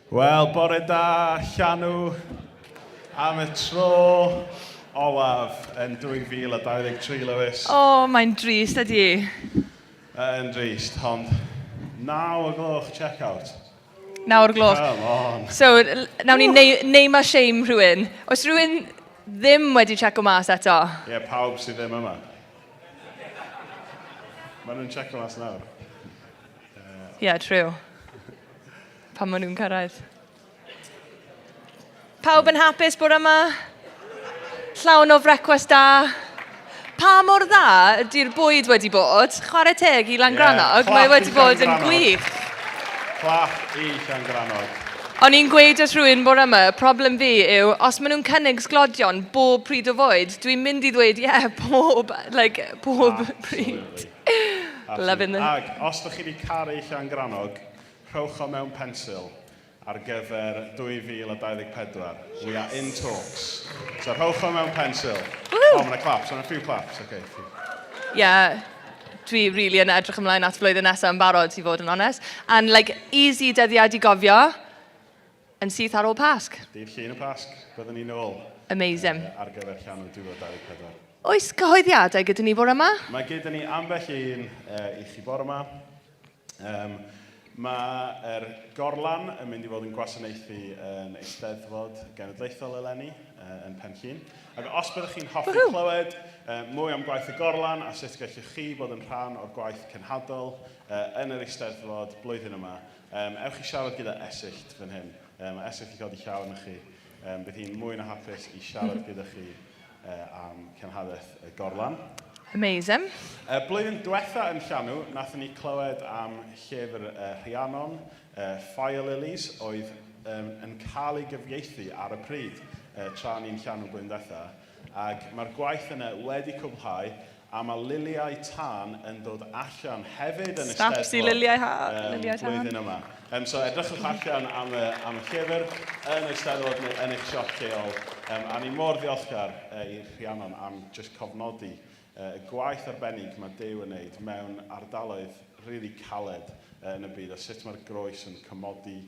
Wel, bore da, Llanw, am y tro olaf yn 2023, Lewis. O, oh, mae'n drist ydy. Yn drist, ond 9 o gloch check-out. 9 o'r gloch. Come on. So, nawn ni name a shame rhywun. Oes rhywun ddim wedi checo mas eto? Ie, yeah, pawb sydd ddim yma. Maen nhw'n checo mas nawr. Ie, yeah, true. Pan maen nhw'n cyrraedd. Pawb yn hapus bod yma? Llawn o frecwast da? Pa mor dda ydy'r bwyd wedi bod? Chwarae teg i Langrannog, yeah, mae wedi bod yn gwych. Clap i Llangrannog. O'n i'n gweud wrth rhywun bore yma, y problem fi yw, os maen nhw'n cynnig sglodion bob pryd o fwyd, dwi'n mynd i ddweud, ie, yeah, pob, like, pob pryd. Loving the... Ag, os ydych chi wedi caru Llangrannog, rhowch o mewn pensil ar gyfer 2024. We are in talks. So rhowch o mewn pensil. Woohoo! Oh, mae'n claps, mae'n a few claps. Okay. Yeah, dwi really yn edrych ymlaen at flwyddyn nesaf yn barod, i fod yn onest. And like, easy dyddiad i gofio, yn syth ar ôl Pasg. Dydd Llun y Pasg, byddwn ni nôl. Amazing. Ar gyfer Llanw 2024. Oes cyhoeddiadau gyda ni bore yma? Mae gyda ni ambell un i chi bore yma. Um, Mae'r Gorlan yn mynd i fod yn gwasanaethu yn Eisteddfod Genedlaethol eleni uh, yn Pen Llŷn. Ac os byddwch chi'n hoffi clywed uh, mwy am gwaith y Gorlan a sut gallwch chi bod yn rhan o'r gwaith cenhadol uh, yn yr Eisteddfod blwyddyn yma, um, ewch i siarad gyda Esyllt fan hyn. Um, mae Esyllt i godi llaw arnoch chi. Um, bydd hi'n mwy na hapus i siarad gyda chi am cenhadaeth y Gorlan. Amazing. Uh, blwyddyn diwetha yn Llanw, nathon ni clywed am llyfr uh, Rhiannon, uh, Fire Lilies, oedd um, yn cael ei gyfieithu ar y pryd uh, tra ni'n Llanw blwyddyn diwetha. Ac mae'r gwaith yna wedi cwblhau, a mae liliau tân yn dod allan hefyd yn Snaps i liliau ha, um, liliau tân. blwyddyn yma. Um, so edrychwch allan am y, am y llyfr yn Eisteddfod neu yn eich siop lleol. Um, a ni mor ddiolchgar uh, i Rhiannon am just cofnodi uh, y gwaith arbennig mae Duw yn wneud mewn ardaloedd really caled uh, yn y byd a sut mae'r groes yn cymodi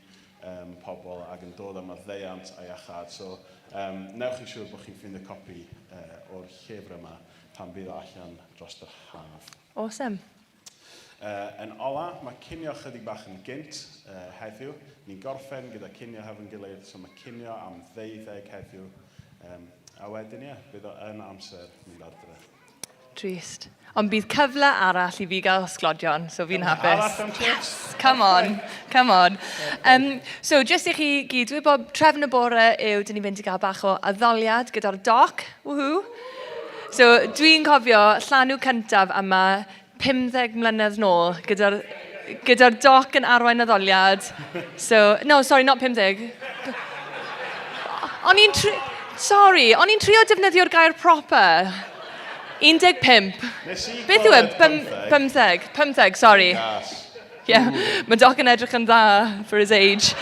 um, pobl ac yn dod â maddeuant a iachâd. So, um, newch yn siŵr bod chi'n ffeindio copi uh, o'r llyfr yma pan bydd o allan dros yr haf. Awesome. Uh, yn ola, mae cinio chydig bach yn gynt uh, heddiw. Ni'n gorffen gyda cinio hefo'n gilydd, so mae cinio am ddeuddeg heddiw. Um, a wedyn, ie, yeah, bydd o yn amser mynd adre. Trist. Ond bydd cyfle arall i fi gael sglodion, so fi'n hapus. Arall am chips? Yes! Come on, come on. Um, so, jyst i chi gyd wybod, trefn y bore yw, dyn ni'n mynd i gael bach o addoliad gyda'r doc. Woohoo! So, dwi'n cofio llanw cyntaf yma 50 mlynedd nôl gyda'r gyda doc yn arwain addoliad. So, no, sorry, not 50. O'n i'n tri... Sorry, o'n i'n trio defnyddio'r gair proper. 15. Nes i Beth yw e? clywed 15. 15, sorry. Gas. Yeah, mae Doc yn edrych yn dda for his age.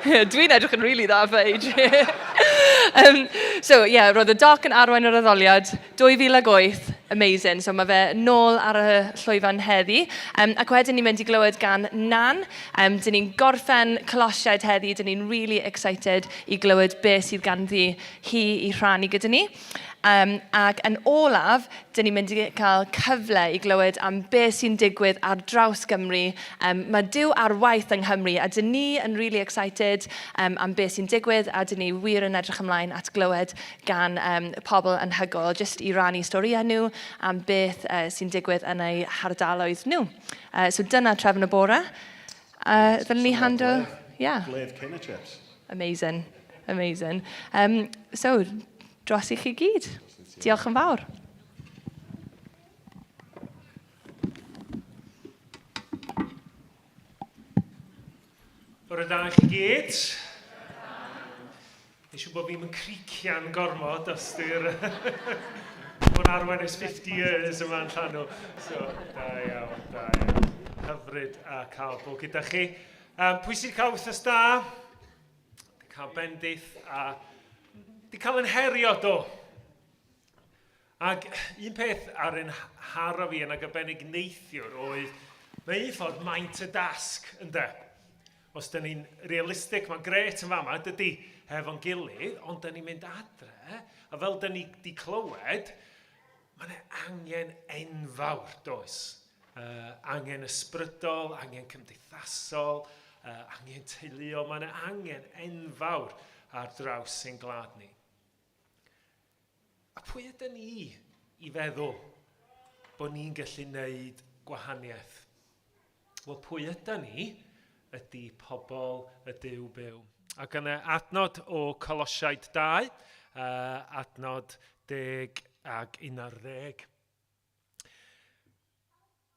Dwi'n edrych yn really dda for age. um, so, yeah, roedd y Doc yn arwain yr addoliad 2008, amazing. So mae fe nôl ar y llwyfan heddi. Um, ac wedyn ni'n mynd i glywed gan Nan. Um, dyn ni'n gorffen Colosiaid heddi, dyn ni'n really excited i glywed beth sydd ganddi hi i rhannu gyda ni. Um, ac yn olaf, dyn ni'n mynd i cael cyfle i glywed am beth sy'n digwydd ar draws Gymru. Um, mae Duw ar waith yng Nghymru a dyn ni yn really excited um, am beth sy'n digwydd a dyn ni wir yn edrych ymlaen at glywed gan um, pobl anhygoel jyst i rannu storïau nhw am beth uh, sy'n digwydd yn eu hardaloedd nhw. Uh, so dyna trefn y bore. Uh, Ddylen ni handle... Yeah. Gledd cyn y chips. Amazing. Amazing. Um, so, dros i chi gyd. Diolch yn fawr. Bore da i chi gyd. Nes siŵr bod fi'n crician gormod os di'r... Bod arwain ers 50 years yma'n llanw. So, da iawn, da iawn. Hyfryd a cael bod gyda chi. Um, pwy sydd cael wythnos da? Di cael bendith a di cael yn herio do. Ac un peth ar yn haro fi yn arbennig neithiwr oedd, mae un ffordd maint y dasg, ynde? Os dyn ni'n realistig, mae'n gret yn fama, dydy, hefo'n gilydd, ond dyn ni'n mynd adre, a fel dyn ni di clywed, mae yna angen enfawr, does? Angen ysbrydol, angen cymdeithasol, angen teuluol, mae yna angen enfawr ar draws ein gwlad ni. A pwy ydyn ni i feddwl bod ni'n gallu gwneud gwahaniaeth? Wel, pwy ydyn ni ydy pobl y Duw byw. Ac yna adnod o Colosiaid 2, adnod 10 ag 11.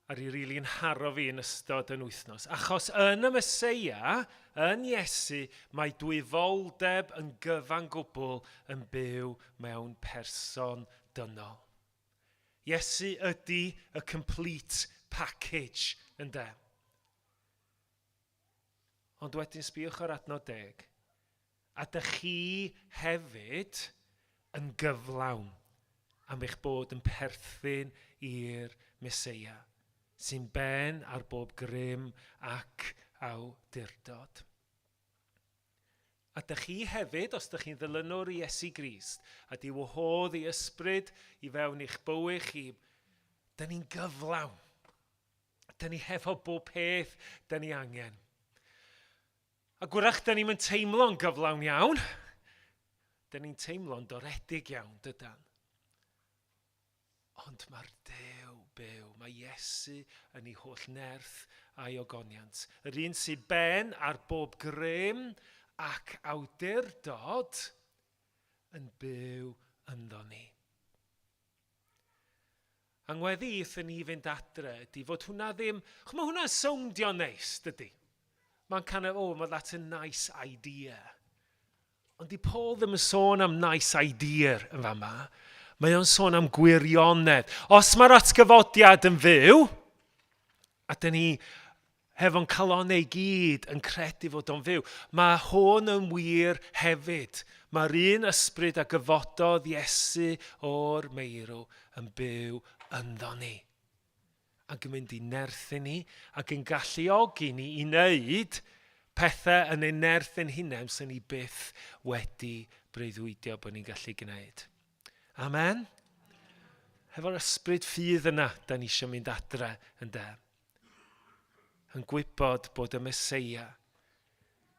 A ri rili'n haro fi yn ystod yn wythnos. Achos yn y Meseia, yn Iesu, mae dwyfoldeb yn gyfan gwbl yn byw mewn person dynol. Iesu ydy y complete package, ynde? Ond wedyn sbïwch ar adnod deg. A dych chi hefyd yn gyflawn am eich bod yn perthyn i'r Meseia, sy'n ben ar bob grym ac awdurdod. A dych chi hefyd, os dych chi'n ddilynwr i Iesu Grist, a di wahodd ei ysbryd i fewn i'ch bywyd chi, dyn ni'n gyflawn. Dyn ni hefo bob peth dyn ni angen. A gwrach, dyn ni'n teimlo'n gyflawn iawn. Dyn ni'n teimlo'n doredig iawn, dydan? Ond mae'r Duw byw, mae Iesu yn ei holl nerth a'i ogoniant. Yr un sy'n ben ar bob grym ac awdurdod yn byw ynddo ni. A ngweddi i wrthyn ni fynd adre ydy fod hwnna ddim... Ch'mo, mae hwnna'n sowndio neis, dydy? Mae'n kind of, oh, that's a nice idea. Ond di Paul ddim yn sôn am nice idea yn fama. Mae o'n sôn am gwirionedd. Os mae'r atgyfodiad yn fyw, a dyn ni hefo'n calonnau i gyd yn credu fod o'n fyw. Mae hwn yn wir hefyd. Mae'r un ysbryd a gyfododd Iesu o'r meirw yn byw ynddo ni. Ac yn mynd i nerthu ni ac yn galluogi ni i wneud pethau yn ein nerth ein hunain sy'n ni byth wedi breuddwydio bod ni'n gallu gwneud. Amen? Hefo'r ysbryd ffydd yna, da ni eisiau mynd adre, ynde? Yn gwybod bod y Meseia,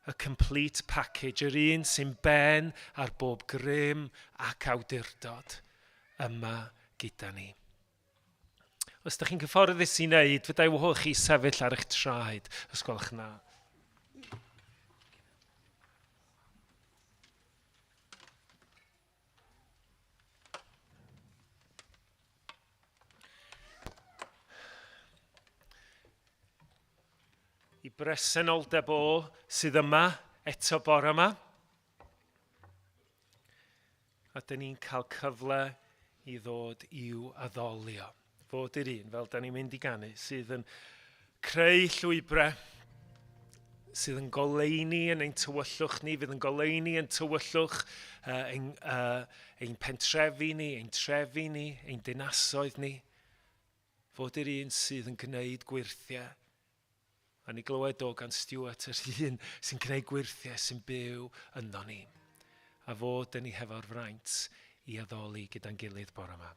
y complete package, yr un sy'n ben ar bob grym ac awdurdod, yma gyda ni. Os ydych chi'n cyfforddus i wneud, fydda i wahodd chi sefyll ar eich traed, os gwelwch na. I bresenoldeb o sydd yma eto bore yma. A dyn ni'n cael cyfle i ddod i'w addoli o. Fod i'r un, fel da ni'n mynd i ganu, sydd yn creu llwybrau, sydd yn goleuni yn ein tywyllwch ni, fydd yn goleuni yn tywyllwch ein, ein pentrefi ni, ein trefi ni, ein dinasoedd ni. Fod i'r un sydd yn gwneud gwyrthiau. A ni glywed o gan Stuart, yr un sy'n gwneud gwyrthiau sy'n byw ynddo ni. A fod dyn ni hefo'r fraint i addoli gyda'n gilydd bore yma.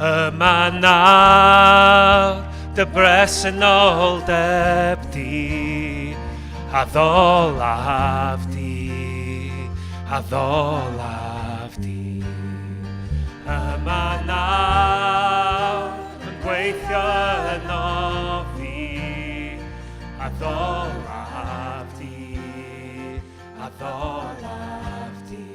Yma nawr dy bresenoldeb di, a ddolaf di, a ddolaf di. Yma nawr yn gweithio yno fi, a ddolaf di, a ddolaf di.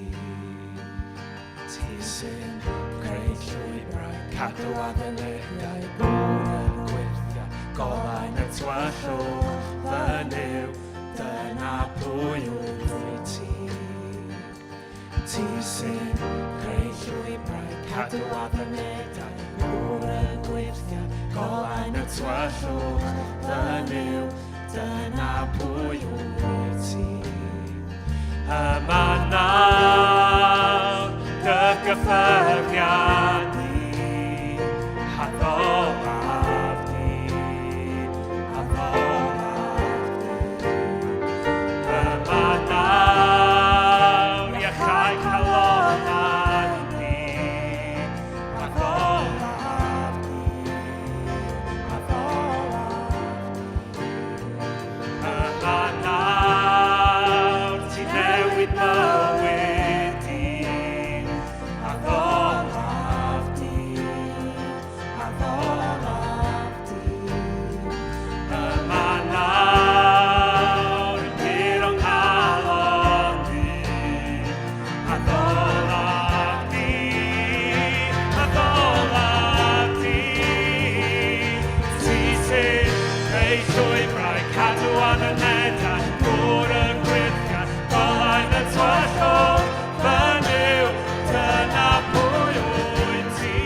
Ti sy'n creu llwybrau, cadw addunedau, bod yn gweithio, golau mewn tywyllwch, fy Nuw, dyna pwy wyt ti. Ti Ti sy'n creu llwybrau, cadw addunedau, gŵr y gwyrthiau, golau'n y tywyllwch, fy Nuw, dyna pwy wyt ti. Yma nawr, dy gyffyrddiad di, addolaf di, addolaf di. Yma nawr, iachau calonnau ni, addolaf di, addolaf di. Yma nawr, ti'n newid bywyd i, addolaf di, addolaf di. Yma nawr, yn pur o'n calon di, addolaf di, addolaf di. Ti sy'n creu llwybrau, cadw addunedau, gŵr y gwyrthiau, golau'n y tywyllwch, fy Nuw, dyna pwy wyt ti.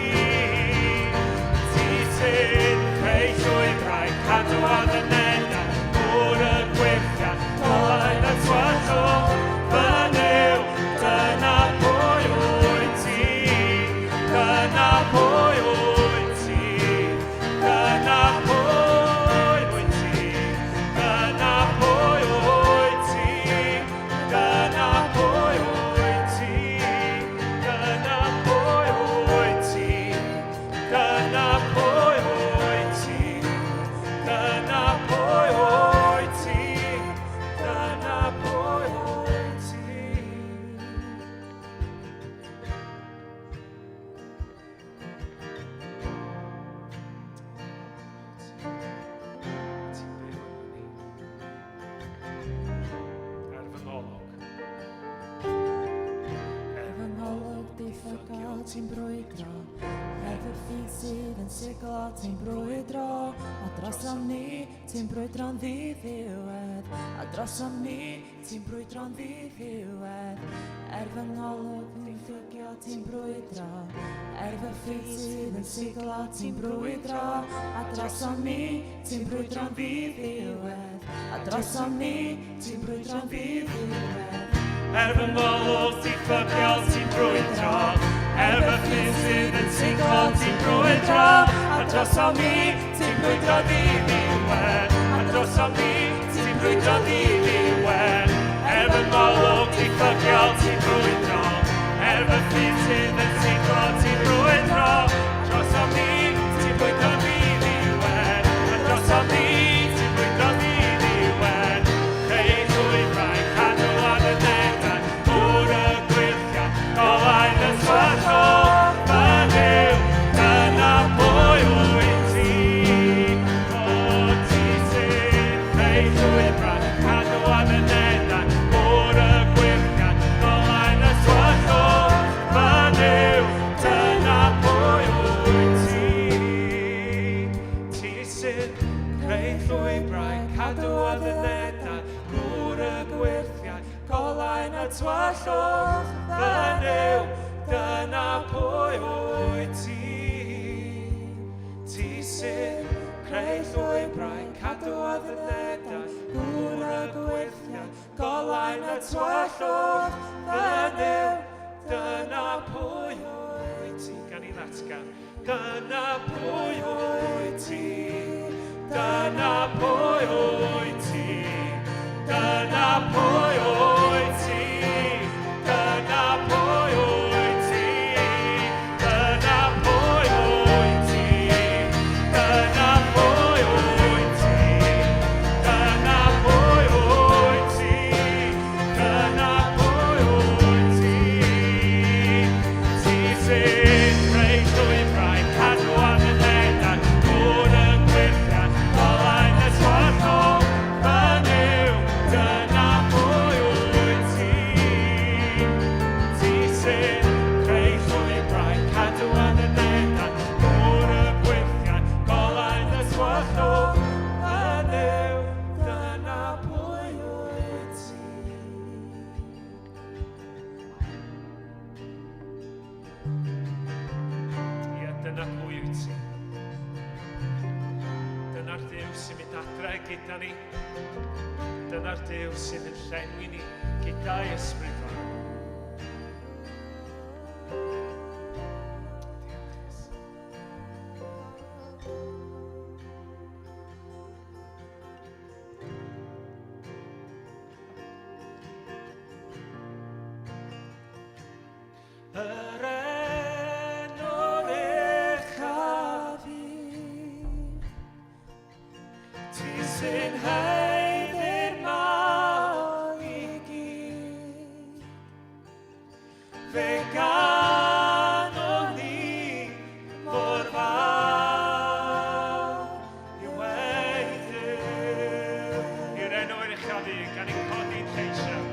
Ti sy'n creu llwybrau, cadw addunedau, gŵr y gwyrthiau, golau'n y tywyllwch, fy Nuw, dyna pwy wyt ti. Dyna pwy wyt ti. Dyna pwy wyt ti. Dyna pwy wyt ti. Dyna pwy wyt ti. Dyna pwy wyt ti. Dyna pwy wyt ti. Dyna pwy wyt ti. Dyna pwy wyt ti. Ti'n byw efo ni. Er fy ngolwg. Er fy ngolwg diffygol ti'n brwydro, er fy ffydd sydd yn siglo ti'n brwydro, a drosom ni ti'n brwydro'n ddiddiwedd, a drosom ni ti'n brwydro'n ddiddiwedd. Er fy ngolwg diffygol ti'n brwydro, er fy ffydd sydd yn siglo ti'n brwydro, a drosom ni ti'n brwydro'n ddiddiwedd, a drosom ni ti'n brwydro'n ddiddiwedd. Er fy ngolwg diffygiol ti'n brwydro, er fy ffydd sydd yn siglo ti'n brwydro, a drosom ni ti'n brwydro ddiddiwedd, a drosom ni ti'n brwydro ddiddiwedd. Er fy ngolwg diffygiol ti'n brwydro, er fy ffydd sydd yn siglo ti'n brwydro, drosom ni ti'n brwydro ddiddiwedd, a drosom ni ti'n brwydro ddiddiwedd. Creu llwybrau, cadw addunedau, gŵr y gwyrthiau, golau'n y tywyllwch, fy Nuw, dyna pwy wyt ti. O, ti sy'n creu llwybrau, cadw addunedau, gŵr y gwyrthiau, golau'n y tywyllwch, fy Nuw, dyna pwy wyt ti. Ti sy'n creu llwybrau, cadw addunedau, gŵr y gwyrthiau, golau'n y tywyllwch, fy Nuw, dyna pwy wyt ti. Ti sy'n creu llwybrau, cadw addunedau, gŵr y gwyrthiau, golau'n y tywyllwch, fy Nuw, dyna pwy wyt ti. Gan i ddatgan, dyna pwy wyt ti. Dyna pwy wyt ti. Dyna pwy wyt ti. Dyna pwy wyt ti. Dyna pwy wyt ti. Dyna pwy wyt ti. Dyna pwy wyt ti. Dyna pwy wyt ti. Ti sy'n creu llwybrau, cadw addunedau, gŵr y gwyrthiau, golau'n y tywyllwch. sy'n mynd adre gyda ni. Dyna'r Duw sydd yn llenwi ni gyda'i ysbryd glân. Yr enw'r uchaf i. Ti sy'n haeddu'r mawl i gyd. Fe ganwn ni mor fawr yw ei Duw. I'r enw yr uchaf un, gan ein codi'n lleisiau.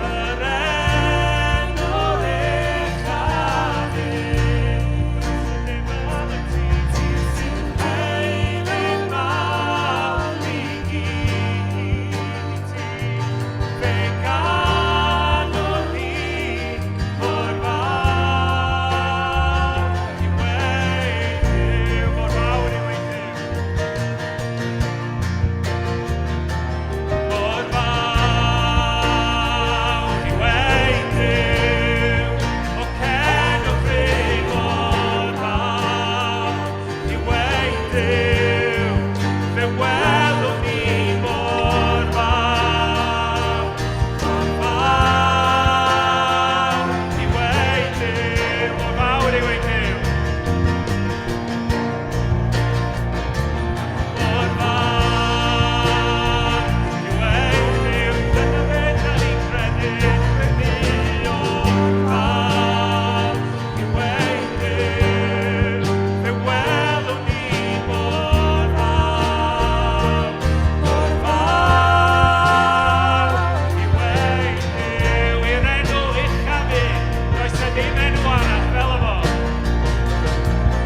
Yr enw uchaf un, sy'n fel y ti, ti sy'n haeddu'r mawl i gyd. Fe ganwn ni mor fawr yw ein Duw, mor fawr yw ein Duw. Mor fawr yw ein Duw, o cenwch fri mor fawr yw ein Duw, fe welwn ni mor fawr, mor fawr yw ein Duw, mor fawr yw ein Duw. Mor fawr yw ein Duw, dyna be da ni'n credu, gweddïo fawr yw ein Duw, fe welwn ni mor fawr, mor fawr yw ein Duw, i'r enw uchaf un, does 'na ddim enw arall fel y fo.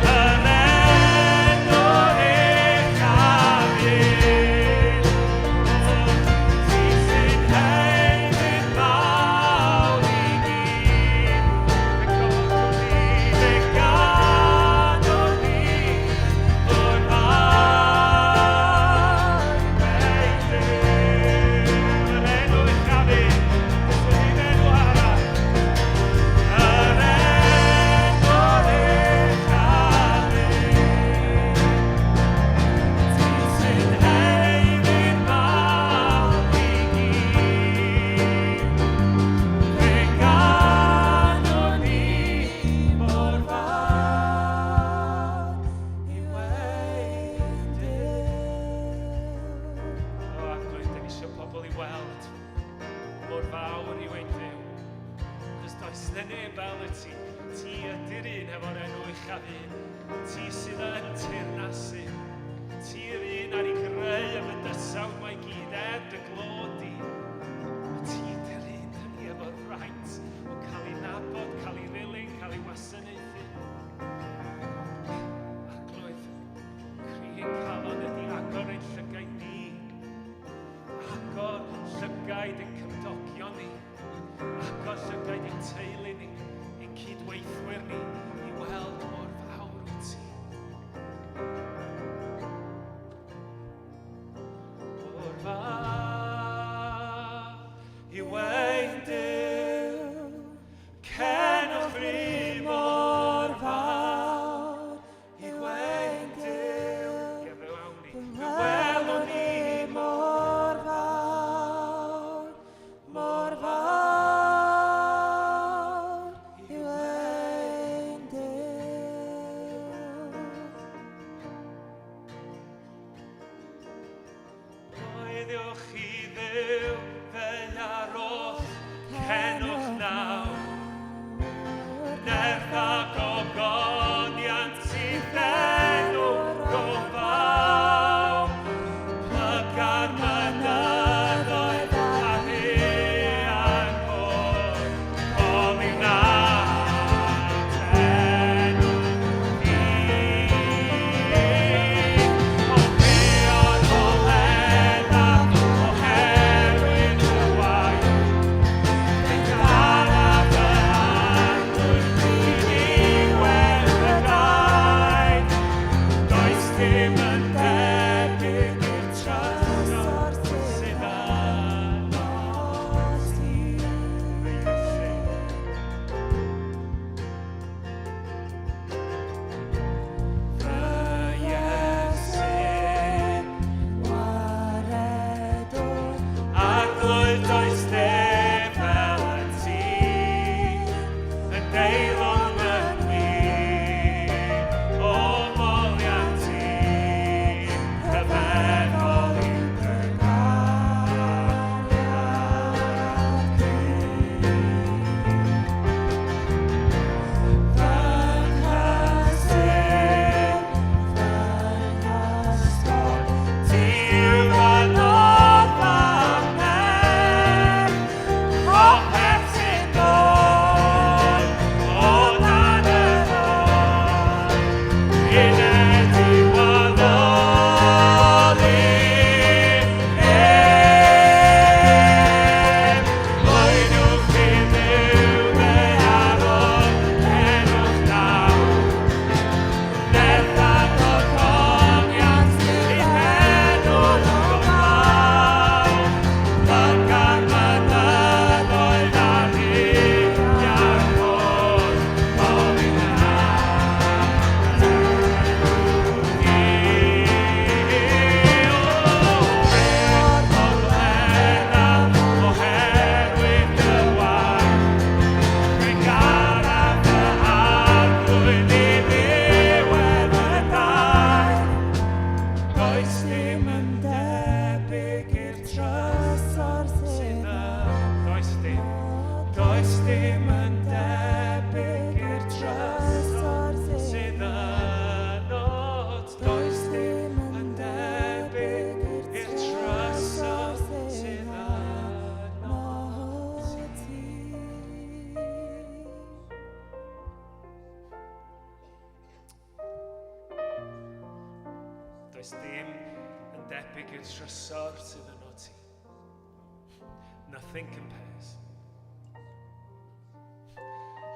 Yr enw uchaf un, ti sy'n haeddu'r mawl i gyd. Fe godwn ni, fe ganwn ni, mor fawr yw ein Duw. Yr enw uchaf un, does 'na ddim enw arall. Yr enw uchaf un, ti sy'n haeddu'r mawl i gyd. Fe ganwn ni mor fawr yw ein Duw. O, Arglwydd, da ni eisiau pobl i weld mor fawr yw ein Duw. Cos does na neb fel y ti. Ti ydy'r un hefo'r enw uchaf un. Ti sydd yn teyrnasu. Ti yr un ar ei greu y bydysawd mae gyd er dy glod di. A ti ydy'r un dyn ni efo'r fraint o cael ei nabod, cael ei ddilyn, cael ei wasanaethu. Arglwydd, cri ein calon ydy agor ein llygaid ni. Agor llygaid ein cymdogion ni. Agor llygaid ein teulu ni, ein cydweithwyr ni, i weld mor fawr wyt ti. Mor fawr yw ein Duw, cenwch fri mor fawr yw ein Duw. Ie, fe wawn ni. Fe welwn ni mor fawr, mor fawr yw ein Duw. Coeliwch i Dduw ddaear oll, cenwch nawr. Nerth a gogoniant i'th enw go fawr. Plyga'r mynyddoedd a haearn môr, Holi wnaed enw di. O Peor, oledda, oherwydd dy waith. Does dim yn debyg i'r trysor sydd ynot. Does dim yn debyg i'r trysor sydd ynot ti. Does dim yn debyg i'r trysor sydd yno ti. Nothing compares.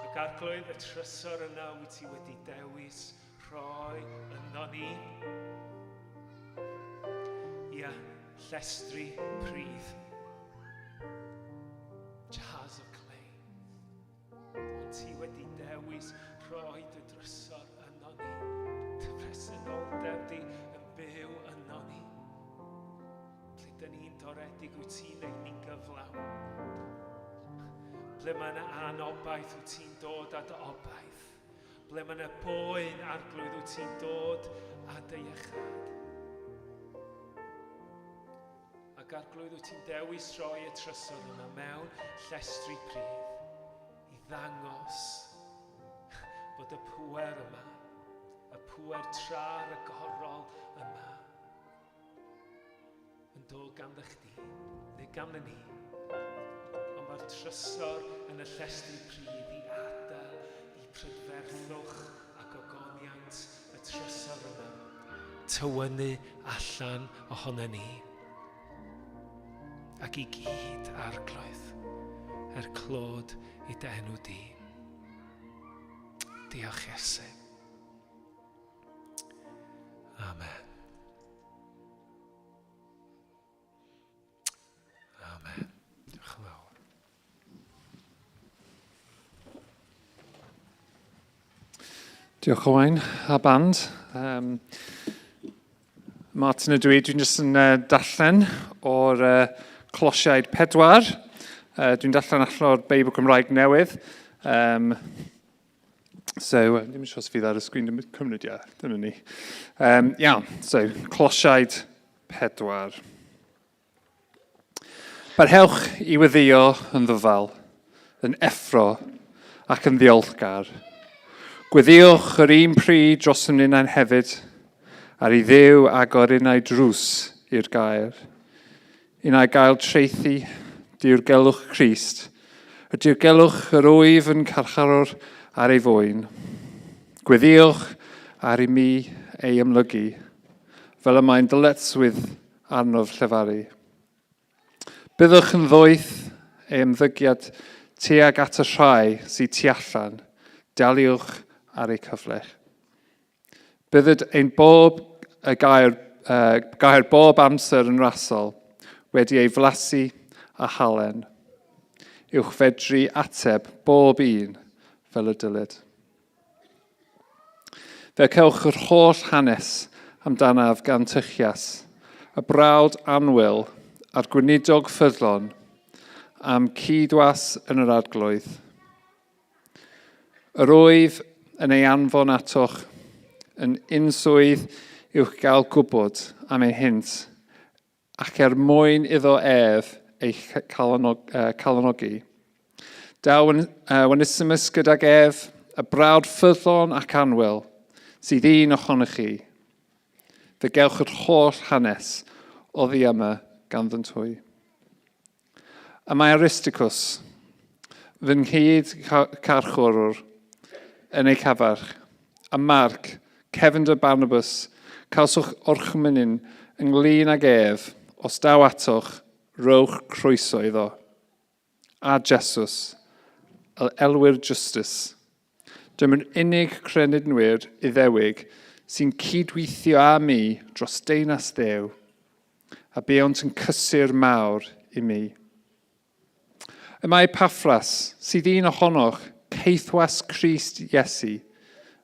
Ac arglwydd y trysor yna wyt ti wedi dewis rhoi yno ni. Ia, llestri pridd. Jars of clay. Ond ti wedi dewis rhoi dy drysor yno ni. Dy bresenoldeb di yn byw yno ni. Ble dyn ni'n doredig wyt ti'n neud ni'n gyflawn. Ble mae yna anobaith wyt ti'n dod â dy obaith. Ble mae yna boen arglwydd wyt ti'n dod â dy iechad. Ac Arglwydd, wyt ti'n dewis rhoi y trysor yna mewn llestri pridd i ddangos bod y pŵer yma, y pŵer tra ragorol yma, yn dod ganddo chdi, neu ganddo ni. Ond mae'r trysor yn y llestri pridd i adael i prydferthwch a gogoniant y trysor yma tywynnu allan ohono ni. Ac i gyd, Arglwydd, er clod i dy enw di. Diolch, Iesu. Amen. Amen. Diolch yn fawr. Diolch Owain a band. Um, Martin ydw i, dwi'n jyst yn uh, darllen o'r uh, Closiaid 4. Uh, dwi'n darllen allan o'r Beibl Cymraeg newydd. Um, so, uh, ddim yn siŵr os fydd ar y sgrin, ddim yn cymryd, ia, dyna ni. Um, iawn, so, Closiaid 4. Parhewch i weddïo yn ddyfal, yn effro ac yn ddiolchgar. Gweddïwch yr un pryd dros yn hunain hefyd, ar i Dduw agor unau drws i'r gair. Unau gael traethu dirgelwch Crist, y dirgelwch yr wyf yn carcharor ar ei fwyn. Gweddïwch ar i mi ei ymlygu, fel y mae'n dyletswydd arnof llefaru. Byddwch yn ddoeth ei ymddygiad tuag at y rhai sydd tu allan, daliwch ar eu cyfle. Bydded ein bob y gair, uh, gair bob amser yn rasol, wedi ei flasu a halen. Uwch fedru ateb bob un fel y dylid. Fe cewch yr holl hanes amdanaf gan Tychias, y brawd annwyl a'r gweinidog ffyddlon, a'm cyd-was yn yr Arglwydd. Yr wyf yn ei anfon atoch yn unswydd i'wch gael gwybod am ei hynt ac er mwyn iddo ef eich calonogi. Daw Onesimus gydag ef, y brawd ffyddlon ac annwyl, sydd un ohonych chi. Fe gewch yr holl hanes oddi yma ganddynt hwy. Y mae Aristicus, fy nghyd carchorwr, yn ei cyfarch, a Marc, cefnder Barnabas, cawsoch orchmynyn ynglyn ag ef, os daw atoch, rhowch croeso iddo. A Jesus, yr elwir Justus. Dyma'r unig credinwyr Iddewig sy'n cydweithio â mi dros deyrnas Dduw, a buont yn cysur mawr i mi. Y mae Epaffras, sydd un ohonoch, caethwas Crist Iesu,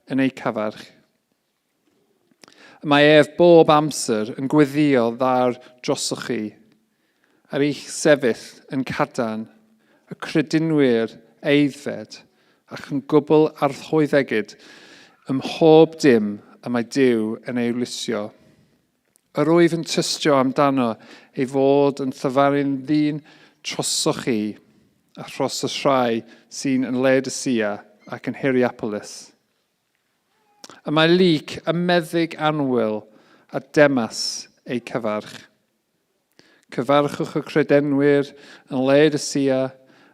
yn eu cyfarch. Y mae ef bob amser yn gweddio ddar drosoch chi, ar eich sefyll yn cadarn, y credinwyr aeddfed, ac yn gwbl archoeddegid ym mhob dim y mae Duw yn ei wlisio. Yr wyf yn tystio amdano ei fod yn llefaru'n ddyn trosoch chi, a thros y rhai sy'n yn Laodicea ac yn Hierapolis. Y mae Luc, y meddyg annwyl, a Demas eu cyfarch. Cyfarchwch y credenwyr yn Laodicea,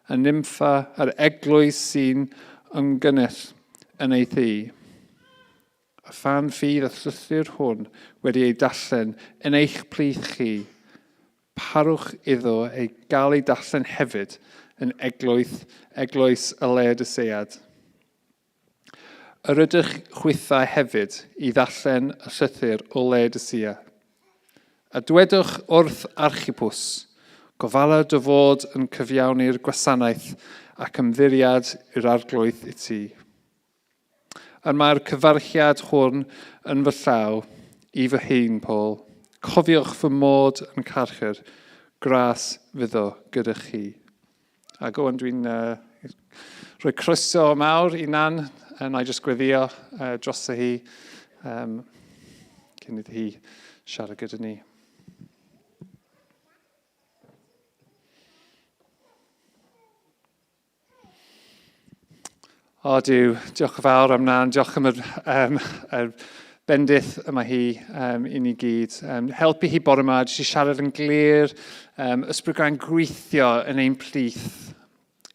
a Nympha a'r eglwys sy'n ymgynnull yn ei thŷ. A phan fydd y llythyr hwn wedi ei darllen yn eich plith chi, parwch iddo ei gael ei darllen hefyd yn eglwys, eglwys y Laodicead. Yr ydych chwithau hefyd i ddarllen y llythyr o Laodicea. A dwedwch wrth Archipus, gofala dy fod yn cyfiawni'r gwasanaeth ac ymddiriad i'r Arglwydd i ti. Y mae'r cyfarchiad hwn yn fy llaw i fy hun, Paul. Cofiwch fy mod yn carchar, gras fyddo gyda chi. Ac Owen, dwi'n uh, rhoi croeso mawr i Nan, uh, na i jyst gweddio uh, dros hi um, cyn iddi hi siarad gyda ni. O Duw, diolch yn fawr am Nan, diolch am yr, um, yr bendith yma hi um, i ni gyd. Um, helpu hi bore yma, jyst i siarad yn glir, um, ysbryd glân gweithio yn ein plith.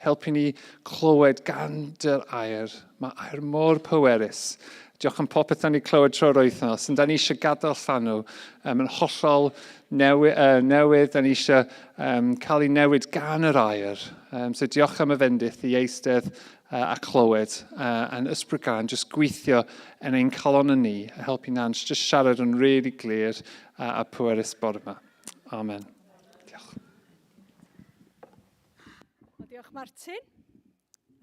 Helpu ni clywed gan dy'r air. Mae air mor pwerus. Diolch am popeth da ni clywed trwy'r wythnos. Yn da ni eisiau gadael llanw um, yn hollol newi, uh, newydd. Da ni eisiau um, cael ei newid gan yr air. Um, so diolch am y fendith i eistedd uh, a clywed uh, a'n ysbryd gan jyst gweithio yn ein calon yn ni a helpu Nans jyst siarad yn really glir uh, a pwerus bore yma. Amen. Diolch. Well, diolch Martin.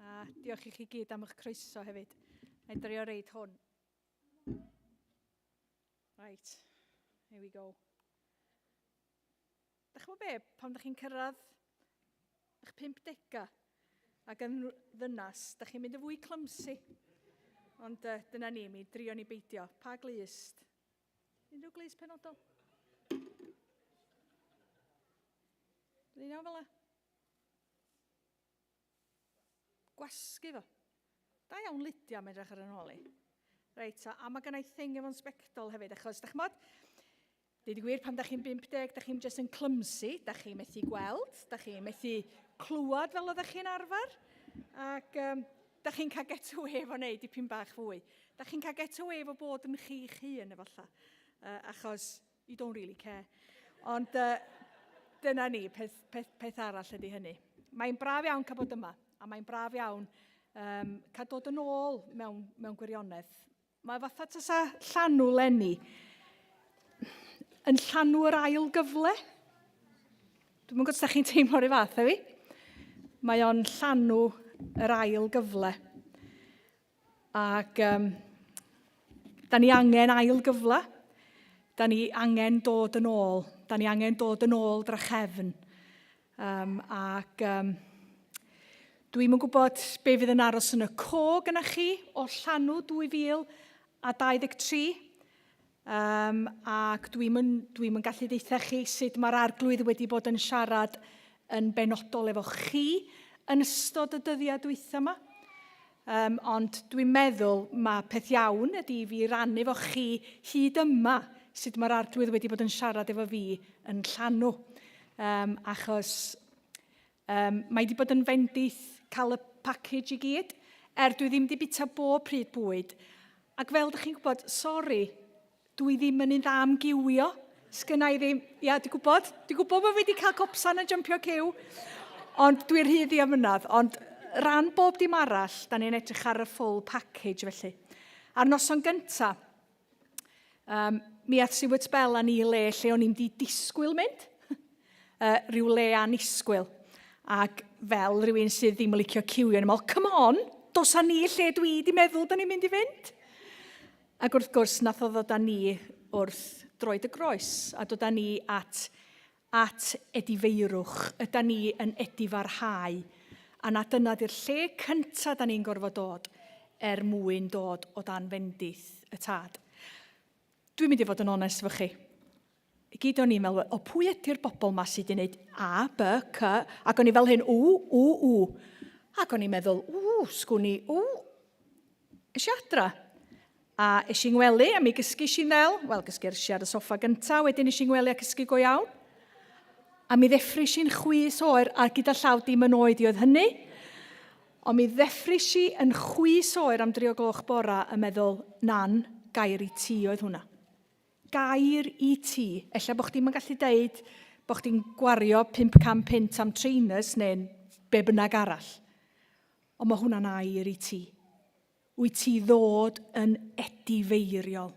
A diolch i chi gyd am eich croeso hefyd. Na i drio reid hwn. Right, here we go. Da chi'n be, pan da chi'n cyrraedd eich 50 ac yn ddynas, da chi'n mynd yn fwy clumsy. Ond uh, dyna ni, mi drio ni beidio. Pa glust? Unrhyw glust penodol? Dwi'n iawn fel la? Gwasgu fo. Da iawn Lydia, mae'n edrych ar yn ôl i. Reit, a, a mae gennau thing efo'n sbectol hefyd, achos, da ch'mod, deud y gwir, pan da chi'n 50, da chi'n just yn clumsy, da chi'n methu gweld, da chi'n methu clywed fel oeddech chi'n arfer, ac um, da chi'n cael get away efo wneud dipyn bach fwy. Da chi'n cael get away efo bod yn chi'ch hun, efallai, uh, achos You don't really care. Ond uh, dyna ni, peth, peth, peth arall ydy hynny. Mae'n braf iawn cael bod yma, a mae'n braf iawn um, cael dod yn ôl mewn, mewn gwirionedd. Mae fatha tasa llanw lenni yn llanw yr ail gyfle. Dwi'n gwybod os da chi'n teimlo'r un fath â fi. Mae o'n llanw yr ail gyfle. Ac um, da ni angen ail gyfle. Da ni angen dod yn ôl. Da ni angen dod yn ôl drachefn. Um, ac um, dwi'n yn gwybod be fydd yn aros yn y co gyda chi o llanw 2023. Um, ac dwi'n yn, dwi yn gallu deitha chi sut mae'r arglwydd wedi bod yn siarad yn benodol efo chi yn ystod y dyddiau dwytha yma. Um, ond dwi'n meddwl mae peth iawn ydy i fi rannu efo chi hyd yma sut mae'r arglwydd wedi bod yn siarad efo fi yn llanw. Um, achos um, mae wedi bod yn fendith cael y package i gyd, er dwi ddim wedi bita bob pryd bwyd, Ac fel dych chi'n gwybod, sori, dwi ddim yn un dda am giwio. Sgynna i ddim, ia, dwi'n gwybod, dwi'n gwybod bod fi wedi cael copsan a jumpio ciw, ond dwi'n rhy ddiamynedd. Ond ran bob dim arall, da ni'n edrych ar y full package felly. A'r noson gynta, um, mi ath Stuart Bell â ni i le lle o'n i'n di disgwyl mynd. uh, rhyw le annisgwyl. Ac fel rhywun sydd ddim yn licio ciwio, yn meddwl, come on, dos â ni lle dwi di meddwl da ni'n mynd i fynd. Ac wrth gwrs, nath o ddod â ni wrth droed y groes, a dod â ni at, at edifeirwch. Yda ni yn edifarhau. A na dyna di'r lle cyntaf da ni'n gorfod dod er mwyn dod o dan fendith y tad. Dwi'n mynd i fod yn onest efo chi. I gyd o'n i'n meddwl, o pwy ydy'r bobl ma sydd wedi gwneud A, B, C, ac o'n i fel hyn, W, W, W. Ac o'n i'n meddwl, w, sgwn i, w. Es i adra. A es i'n ngwely, a mi gysgu i'n ddel. Wel, gysgu i ar y soffa gyntaf, wedyn es i'n ngwely a cysgu go iawn. A mi ddeffris i'n chwys oer, a gyda llaw dim yn oed i oedd hynny. Ond mi ddeffris i yn chwys oer am dri o gloch bora yn meddwl, nan, gair i ti oedd hwnna. Gair i ti. Ella bod chdi'm yn gallu deud bod chdi'n gwario 500 punt am trainers neu'n be bynnag arall. Ond mae hwnna'n air i ti. Wyt ti ddod yn edifeiriol.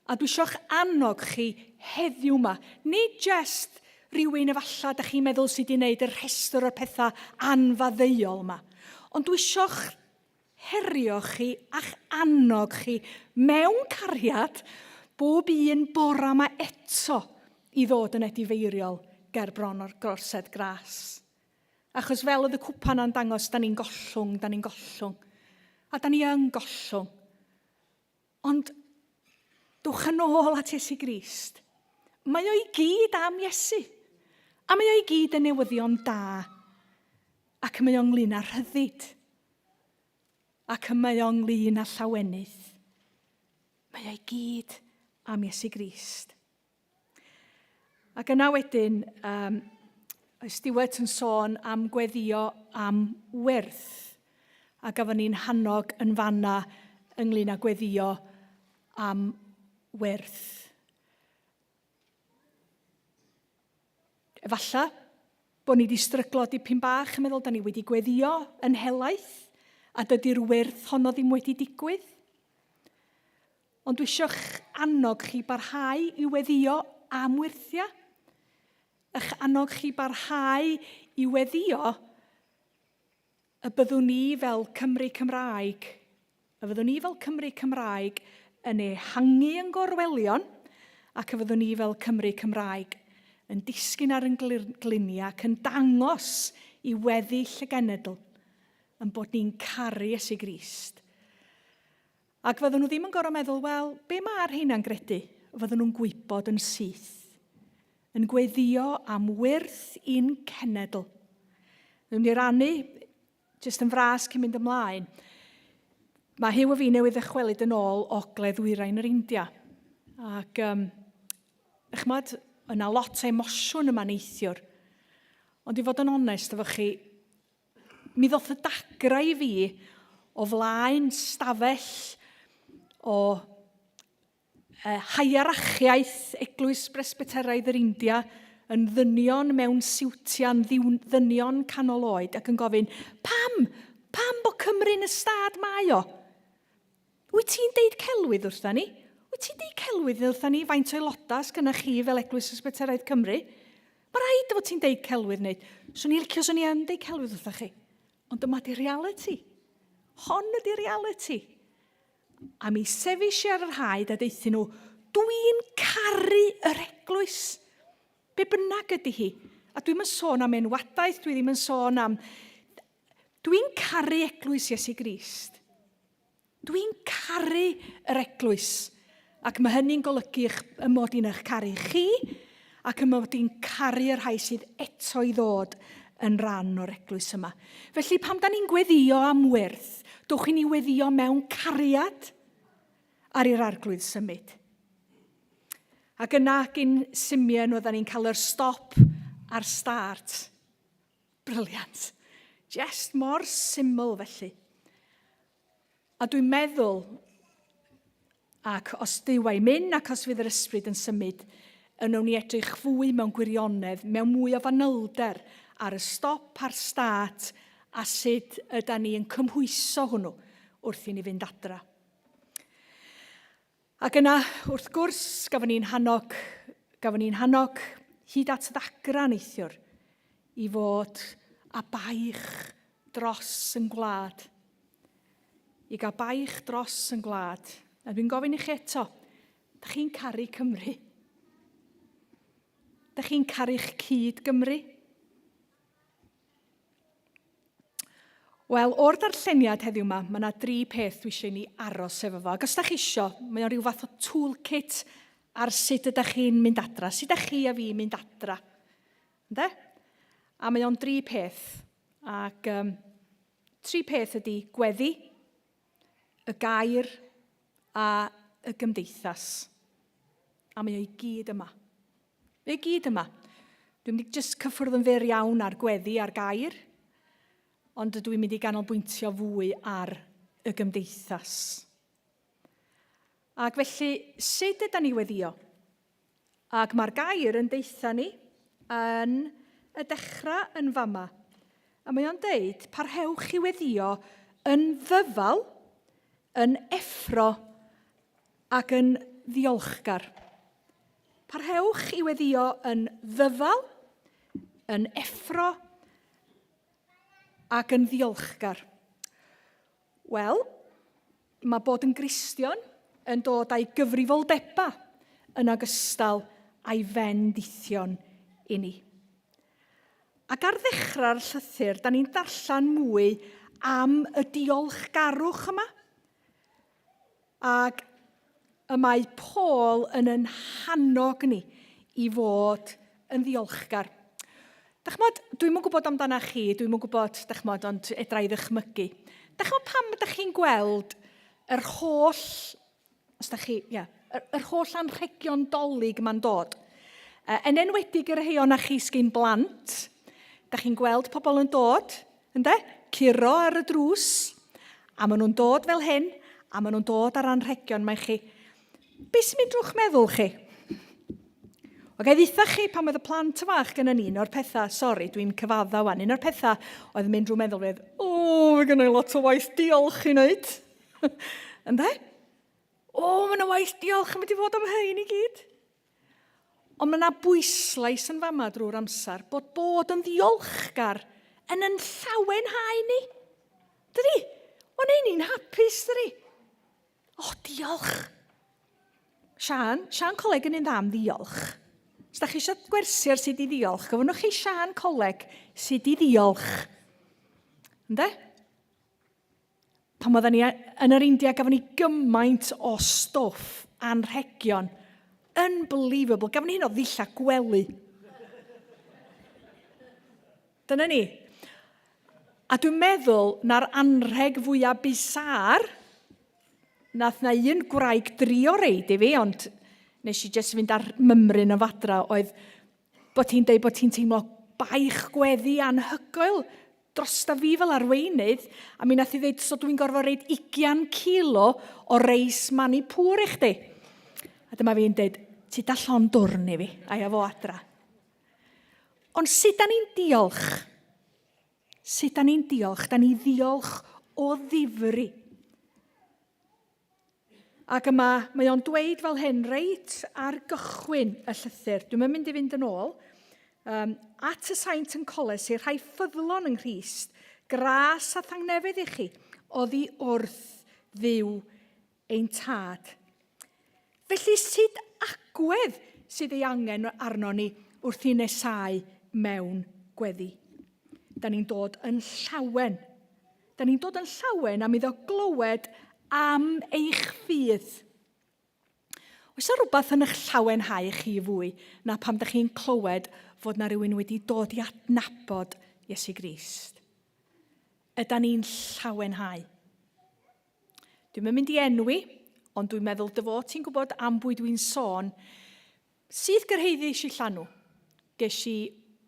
A dwi eisiau'ch annog chi heddiw yma, nid jest rhywun efallai da chi'n meddwl sydd wedi gwneud y rhestr o'r pethau anfaddeuol yma, ond dwi eisiau'ch herio chi a'ch annog chi mewn cariad bob un bora 'ma eto i ddod yn edifeiriol ger bron o'r Gorsedd Gras. Achos fel oedd y cwpan 'na'n dangos, da ni'n gollwng, da ni'n gollwng. A da ni yn gollwng. Ond dwch yn ôl at Iesu Grist. Mae o i gyd am Iesu. A mae o i gyd yn newyddion da. Ac mae o ynglyn â rhyddid. Ac mae o ynglyn â llawenydd. Mae o i gyd am Iesu Grist. Ac yna wedyn, um, Stuart yn sôn am gweddio am wyrth. A gafon ni'n hannog yn fanna ynglyn â gweddio am wyrth. Efalla bod ni wedi stryglo dipyn bach yn meddwl da ni wedi gweddio yn helaeth a dydy'r wyrth honno ddim wedi digwydd. Ond dwi eisiau'ch annog chi barhau i weddio am wyrthiau. Ych annog chi barhau i weddio y byddwn ni fel Cymru Cymraeg, y fyddwn ni fel Cymru Cymraeg yn ehangu yn gorwelion ac y fyddwn ni fel Cymru Cymraeg yn disgyn ar yn gliniau ac yn dangos i weddill y genedl yn bod ni'n caru Iesu Grist. Ac fydden nhw ddim yn gorfod meddwl, wel, be mae'r rheina'n gredu? Fydden nhw'n gwybod yn syth. Yn gweddïo am wyrth i'n cenedl. Dwi'n mynd i rannu, jyst yn fras cyn mynd ymlaen. Mae Huw a fi newydd ddychwelyd yn ôl ogledd ddwyrain yr India. Ac, um, chymod, yna lot o emosiwn yma neithiwr. Ond i fod yn onest efo chi, Mi ddoth y dagrau i fi o flaen stafell o eh, hierarchiaeth Eglwys Bresbyteraidd yr India yn ddynion mewn siwtiau'n ddynion canol oed ac yn gofyn, pam? Pam bod Cymru'n y stad mae o? Wyt ti'n deud celwydd wrtha ni? Wyt ti'n deud celwydd wrtha ni faint o aelodau sgynna chi fel Eglwys Presbyteraidd Cymru? Mae rhaid fod ti'n deud celwydd wneud. Swn i'n licio swn i yn deud celwydd wrtha chi. Ond dyma di reality. Hon ydi reality. A mi sefis i ar yr haid a deuthyn nhw, dwi'n caru yr eglwys. Be bynnag ydy hi. A dwi'm yn sôn am enwadaeth, dwi ddim yn sôn am... Dwi'n caru eglwys Iesu Grist. Dwi'n caru yr eglwys. Ac mae hynny'n golygu eich, y mod i'n eich caru chi ac y mod i'n caru y rhai sydd eto i ddod yn rhan o'r eglwys yma. Felly pam da ni'n gweddio am wyrth, dwch i ni weddio mewn cariad ar i'r arglwydd symud. Ac yna gyn Simeon oedden ni'n cael yr stop a'r start. Brilliant. Jest mor syml felly. A dwi'n meddwl, ac os Duw a'i mynd ac os fydd yr ysbryd yn symud, yn wnawn ni edrych fwy mewn gwirionedd, mewn mwy o fanylder ar y stop a'r start a sut yda ni yn cymhwyso hwnnw wrth i ni fynd adra. Ac yna, wrth gwrs, gafon ni'n hannog, gafon ni'n hannog hyd at ddagra neithiwr i fod a baich dros yn gwlad. I gael baich dros yn gwlad. A dwi'n gofyn i chi eto, da chi'n caru Cymru? Da chi'n caru'ch cyd Gymru? Wel, o'r darlleniad heddiw yma, mae yna dri peth dwi eisiau i ni aros efo fo. Ac os da chi isio, mae o'n rhyw fath o toolkit ar sut ydych chi'n mynd adra, sut ydych chi a fi mynd adra. Ynde? A mae o'n dri peth. Ac um, tri peth ydy gweddi, y gair a y gymdeithas. A mae o i gyd yma. Mae o i gyd yma. Dwi'n mynd i just cyffwrdd yn fyr iawn ar gweddi a'r gair, ond dwi'n mynd i ganolbwyntio fwy ar y gymdeithas. Ac felly, sut ydy ni weddio? Ac mae'r gair yn deutha ni yn y dechrau yn fama. A mae o'n deud, parhewch i weddio yn ddyfal, yn effro ac yn ddiolchgar. Parhewch i weddio yn ddyfal, yn effro ac yn ddiolchgar. Wel, mae bod yn Gristion yn dod â'i gyfrifoldebau yn ogystal â'i fendithion i ni. Ac ar ddechrau'r llythyr, da ni'n darllen mwy am y diolchgarwch yma. Ac y mae Paul yn yn hannog ni i fod yn ddiolchgar. Dach ch'mod, dwi'm yn gwybod amdana chi, dwi'm yn gwybod, dach ch'mod, ond edra i ddychmygu. Dach ch'mod pam ydych chi'n gweld yr holl, os dach chi, ia, yr, yr holl anrhegion dolyg ma'n dod? Uh, yn enwedig yr rhei o'na chi sgyn blant, dach chi'n gweld pobl yn dod, Ynde? Curo ar y drws, a maen nhw'n dod fel hyn, a maen nhw'n dod ar anrhegion mae chi. Be sy'n mynd drwy'ch meddwl chi? O ga i ddeutha chi pan oedd y plant fach gyda ni, un o'r pethau, sori, dwi'n cyfadda wan, un o'r pethau oedd yn mynd drwy meddwl fi oedd, o, fe gynna i lot o waith diolch i wneud. Ynde? O, mae yna waith diolch yn mynd i fod am hein i gyd. Ond mae yna bwyslais yn fama drwy'r amser bod bod yn ddiolchgar yn yn llawenhau ni. Dydy? O'n ein ni'n hapus, dydy? O, diolch. Sian, Sian Coleg yn un dda am ddiolch. Os da chi eisiau gwersi ar sut i ddiolch, gofynnwch chi Sian Coleg sut i ddiolch. Ynde? Pan oedden ni yn yr India, gafon ni gymaint o stwff, anrhegion. Unbelievable. Gafon ni hyn o ddillad gwely. Dyna ni. A dwi'n meddwl na'r anrheg fwyaf bizar, nath na un gwraig drio reid i fi, ond nes i jyst fynd ar mymryn yn fadra, oedd bod hi'n deud bod hi'n teimlo baich gweddi anhygoel drosta fi fel arweinydd, a mi nath hi ddeud, so dwi'n gorfod reid 20 kilo o reis Manipur i chdi. A dyma fi'n deud, ti da llon dwrn i fi, a ia fo adra. Ond sut da ni'n diolch? Sut da ni'n diolch? Da ni ddiolch o ddifri. Ac yma, mae o'n dweud fel hyn reit ar gychwyn y llythyr. Dwi'n mynd i fynd yn ôl. Um, at y saint yn Colesi, rhai ffyddlon yng Nghrist, gras a thangnefedd i chi, oddi wrth Dduw ein tad. Felly sut agwedd sydd ei angen arno ni wrth i nesau mewn gweddi? Da ni'n dod yn llawen. Da ni'n dod yn llawen am iddo glywed am eich ffydd. Oes yna rhywbeth yn eich llawenhau chi fwy na pam da chi'n clywed fod na rhywun wedi dod i adnabod Iesu Grist? Yda ni'n llawenhau? Dwi'm yn mynd i enwi, ond dwi'n meddwl dy fod ti'n gwybod am bwy dwi'n sôn. Syth gyrhaeddais i Llanw, ges i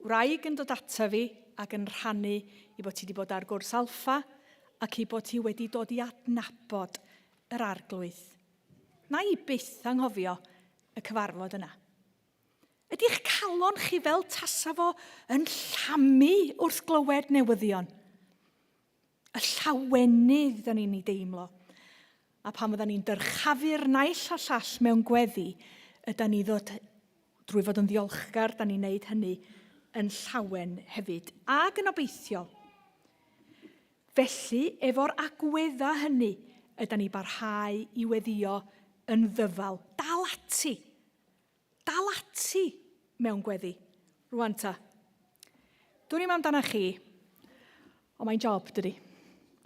wraig yn dod ata fi ac yn rhannu i bod ti wedi bod ar gwrs Alpha ac i bod ti wedi dod i adnabod yr Arglwydd. Na i byth anghofio y cyfarfod yna. Ydy'ch calon chi fel tasa fo yn llamu wrth glywed newyddion? Y llawenydd da ni'n ei deimlo. A pan fydda ni'n dyrchafu'r naill a llall mewn gweddi, yda ni ddod drwy fod yn ddiolchgar, da ni'n neud hynny yn llawen hefyd, ac yn obeithiol. Felly, efo'r agweddau hynny, yda ni barhau i weddio yn ddyfal. Dal ati. Dal ati mewn gweddi. Rwan ta. Dwn i'm amdana chi, ond mae'n job, dydy.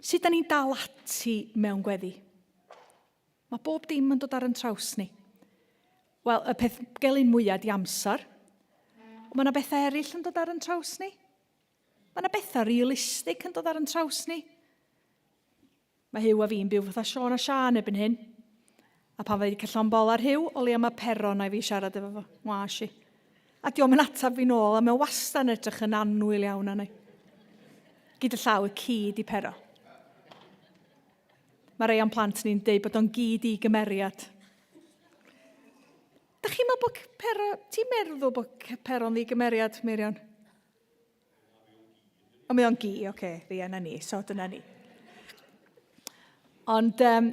Sut da ni'n dal ati mewn gweddi? Mae bob dim yn dod ar yn traws ni. Wel, y peth gelyn mwyaf di amser. Ond mae yna bethau eraill yn dod ar yn traws ni. Mae yna bethau realistig yn dod ar yn traws ni. Mae Huw a fi'n byw fatha Siôn a Siân erbyn hyn. A pan fydda i wedi cael llond bol ar Huw, o leia mae Pero na i fi siarad efo fo. Ngwas i. A dio'm yn ateb fi nôl, a mae o wastad yn edrych yn annwyl iawn arna i. Gyda llaw y ci di Pero. Mae rei o'n plant ni'n deud bod o'n gyd i gymeriad. Da chi'n meddwl bod Pero... Ti'n meddwl bod Pero'n ddigymeriad, Meirion? O, mae o'n gi, oce, okay, fi yna ni, so dyna ni. Ond um,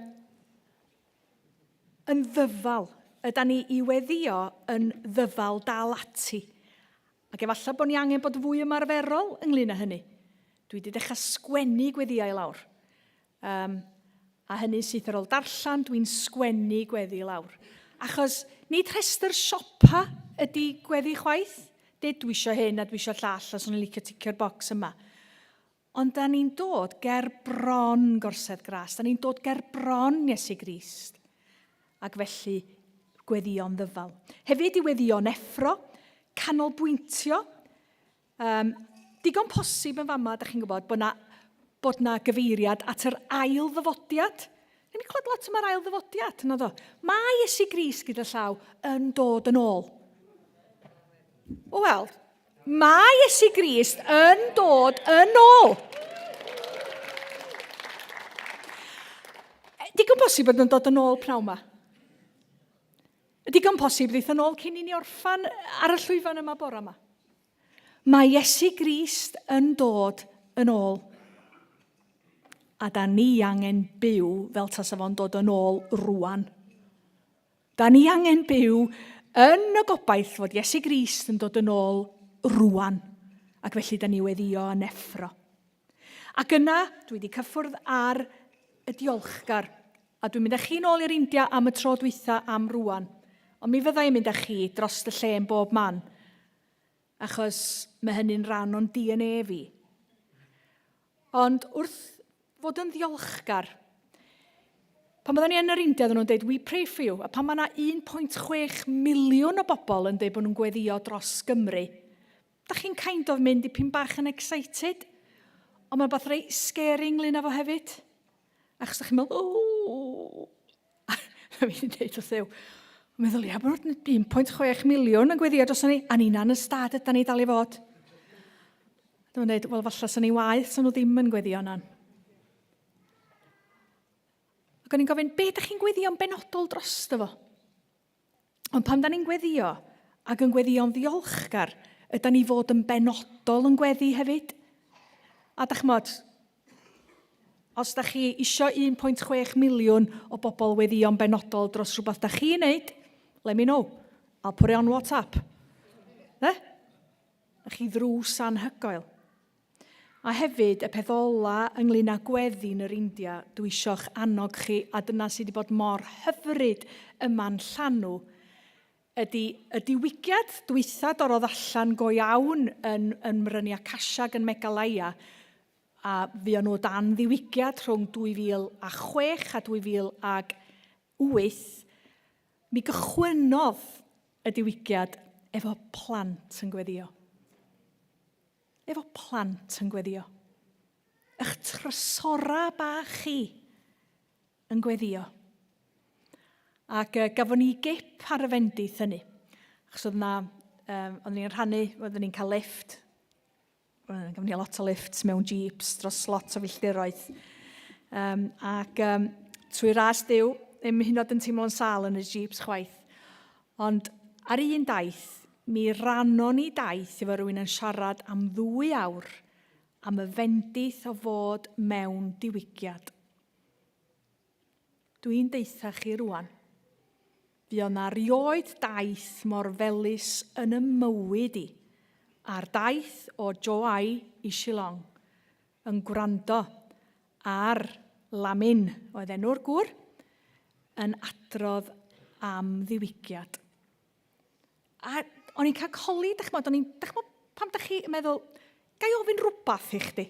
yn ddyfal, yda ni i weddio yn ddyfal dal ati. Ac efallai bod ni angen bod fwy ymarferol ynglyn â hynny. Dwi wedi dechrau sgwennu gweddiau lawr. Um, a hynny'n syth ar ôl darllen, dwi'n sgwennu gweddi lawr. Achos nid rhestr siopa ydy gweddi chwaith. Dyd dwi eisiau hyn a dwi eisiau llall a swn i'n licio ticio'r bocs yma. Ond da ni'n dod ger bron gorsedd gras, da ni'n dod ger bron Iesu Grist. Ac felly gweddïo'n ddyfal. Hefyd i weddïo'n effro, canolbwyntio, Um, digon posib yn fama, da chi'n gwybod, bod na, bod na gyfeiriad at yr ail ddyfodiad. Ni'n clywed lot am yr ail ddyfodiad, na do? Mae Iesu Grist gyda llaw yn dod yn ôl. Wel, mae Iesu Grist yn dod yn ôl. Digon posib bod yn dod yn ôl pnawn yma. Digon posib ddeith yn ôl cyn i ni orffan ar y llwyfan yma bora yma. Mae Iesu Grist yn dod yn ôl. A da ni angen byw fel tasa fo'n dod yn ôl rwan. Da ni angen byw yn y gobaith fod Iesu Grist yn dod yn ôl rwan. Ac felly da ni weddio yn effro. Ac yna, dwi wedi cyffwrdd ar y diolchgar. A dwi'n mynd â chi nôl i'r India am y tro dwytha am rwan. Ond mi fydda i'n mynd â chi dros y lle yn bob man. Achos mae hynny'n rhan o'n DNA fi. Ond wrth fod yn ddiolchgar, pan byddwn ni yn yr India, oedden nhw'n dweud, we pray for you. A pan mae yna 1.6 miliwn o bobl yn dweud bod nhw'n gweddio dros Gymru, da chi'n kind of mynd dipyn bach yn excited. Ond mae'n beth reit scary ynglyn â fo hefyd. Achos da chi'n meddwl, o, a fi wedi dweud wrth Dduw, meddwl, ia, bod 1.6 miliwn yn gweddio dros ni, a ni'n yn y stad yda ni dal i fod. Dwi'n dweud, wel, falle sy'n ni waeth, sy'n nhw ddim yn gweddio yna. Ac o'n i'n gofyn, be ydych chi'n gweddio'n benodol drosto fo? Ond pan da ni'n gweddio ac yn gweddio'n ddiolchgar, yda ni fod yn benodol yn gweddi hefyd. A da chymod, os da chi isio 1.6 miliwn o bobl weddio'n benodol dros rhywbeth da chi'n neud, let me know. I'll put it on WhatsApp. Ne? Da chi ddrws anhygoel. A hefyd, y peth ola ynglyn â gweddi yn yr India, dwi isio'ch annog chi, a dyna sydd wedi bod mor hyfryd yma'n llanw, ydy y diwygiad dwytha dorrodd allan go iawn yn, yn Mryniau Akasha yn Meghalaya, a fuon nhw dan ddiwygiad rhwng 2006 a 2008, mi gychwynnodd y diwygiad efo plant yn gweddio. Efo plant yn gweddio. Ych trysora bach chi yn gweddio. Ac uh, gafon ni gip ar y fendith hynny. Achos oedd na, um, oedden ni'n rhannu, oedden ni'n cael lift. Gafon ni lot o lifts mewn jeeps dros lot o filltiroedd. Um, ac um, trwy ras Duw, ddim hyd yn oed yn teimlo'n sâl yn y jeeps chwaith. Ond ar un daith, mi rannon ni daith efo rhywun yn siarad am ddwy awr am y fendith o fod mewn diwygiad. Dwi'n deutha chi rwan, fuodd 'na rioed daith mor felys yn 'y mywyd i, a'r daith o Joai i Shillong, yn gwrando ar Lamin, oedd enw'r gŵr, yn adrodd am ddiwygiad. A o'n i'n cael coli, dych ch'mod, o'n i'n, dych ch'mod, pam dych chi'n meddwl, ga i ofyn rhywbeth i chdi?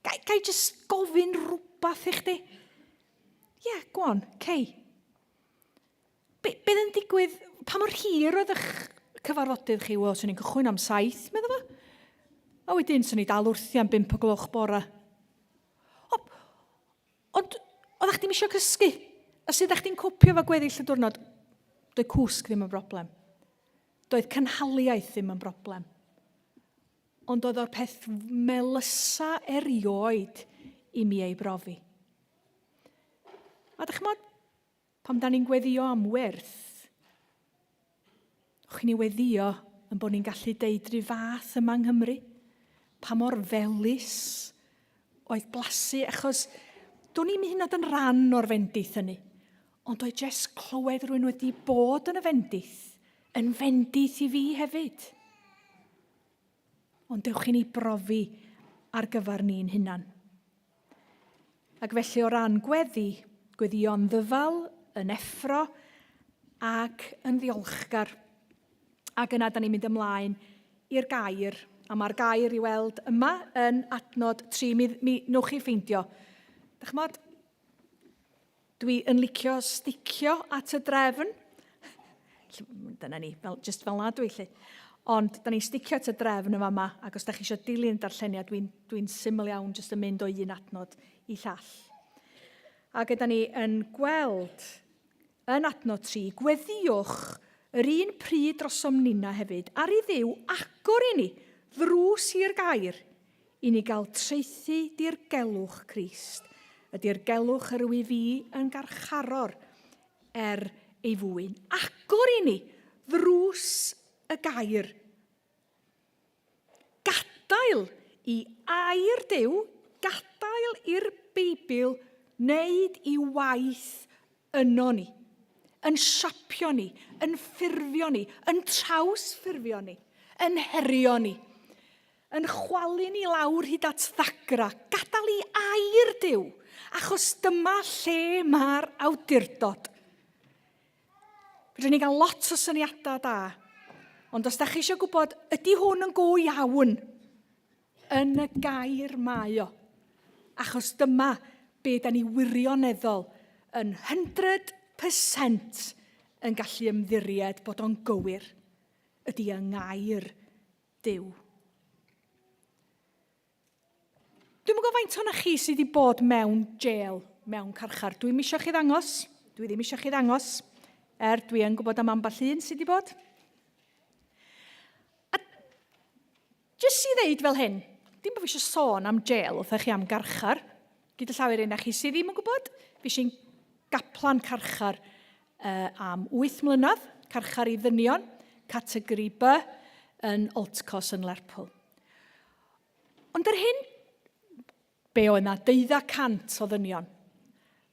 Ga, ga i just gofyn rhywbeth i chdi? Ie, yeah, go on, cei. Be, beth yn digwydd, pa mor hir oedd eich cyfarfodydd chi? Wel, swn i'n cychwyn am saith, meddwl fo. A wedyn, swn i dal wrthi am bump o gloch bora. O, ond, oeddech chdi'm eisiau cysgu? A sut ydych chdi'n copio fo gweddill y diwrnod? Doedd cwsg ddim yn broblem. Doedd cynhaliaeth ddim yn broblem. Ond oedd o'r peth melysa erioed i mi ei brofi. A dych ch'mod, Pam da ni'n gweddio am wyrth, o'ch chi'n ei weddio yn bod ni'n gallu deud rhyw fath yma yng Nghymru? Pa mor felys oedd blasu, achos do'n i'm hyd yn oed yn rhan o'r fendith hynny. Ond oedd jest clywed rhywun wedi bod yn y fendith yn fendith i fi hefyd. Ond dewch i ni brofi ar gyfer ni'n hunan. Ac felly o ran gweddi, gweddïo'n ddyfal, yn effro ac yn ddiolchgar. Ac yna da ni'n mynd ymlaen i'r gair, a mae'r gair i weld yma yn adnod 3, mi, mi newch chi ffeindio. Dych ch'mod, Dwi yn licio sticio at y drefn. Dyna ni, fel, just fel na dwi lle. Ond da ni'n sticio at y drefn yn fama, ac os da chi eisiau dilyn darlleniad, dwi'n dwi syml iawn jyst yn mynd o un adnod i llall. A gyda ni yn gweld yn adnod 3, gweddiwch yr un pryd drosom nina hefyd, ar i Dduw agor i ni ddrws i'r gair, I ni gael traethu dirgelwch Crist, y dirgelwch yr wyf fi yn garcharor er ei fwyn. Agor i ni ddrws y gair. Gadael i air Duw, gadael i'r Beibl wneud i waith yno ni, yn siapio ni, yn ffurfio ni, yn trawsffurfio ni, yn herio ni, yn chwalu ni lawr hyd at ddagra, gadael i air Duw, achos dyma lle mae'r awdurdod. Fedrwn ni gael lot o syniadau da, ond os da chi eisiau gwybod, ydy hwn yn go iawn? Yn y gair mae o. Achos dyma be da ni wirioneddol yn 100% yn gallu ymddiried bod o'n gywir, ydy yng ngair Duw. Dwi'm yn gwybod faint o'na chi sydd wedi bod mewn jail, mewn carchar. Dwi'm eisiau chi ddangos. Dwi ddim eisiau chi ddangos. Er dwi yn gwybod am ambell un sydd wedi bod. A jyst i ddeud fel hyn, dim bod fi eisiau sôn am jail wrthych chi am garchar. Gyda llawer un chi sydd ddim yn gwybod, fi eisiau'n gaplan carchar uh, am 8 mlynedd, carchar i ddynion, categori B yn Altcos yn Lerpwl. Ond yr hyn, be oedd na 200 o ddynion,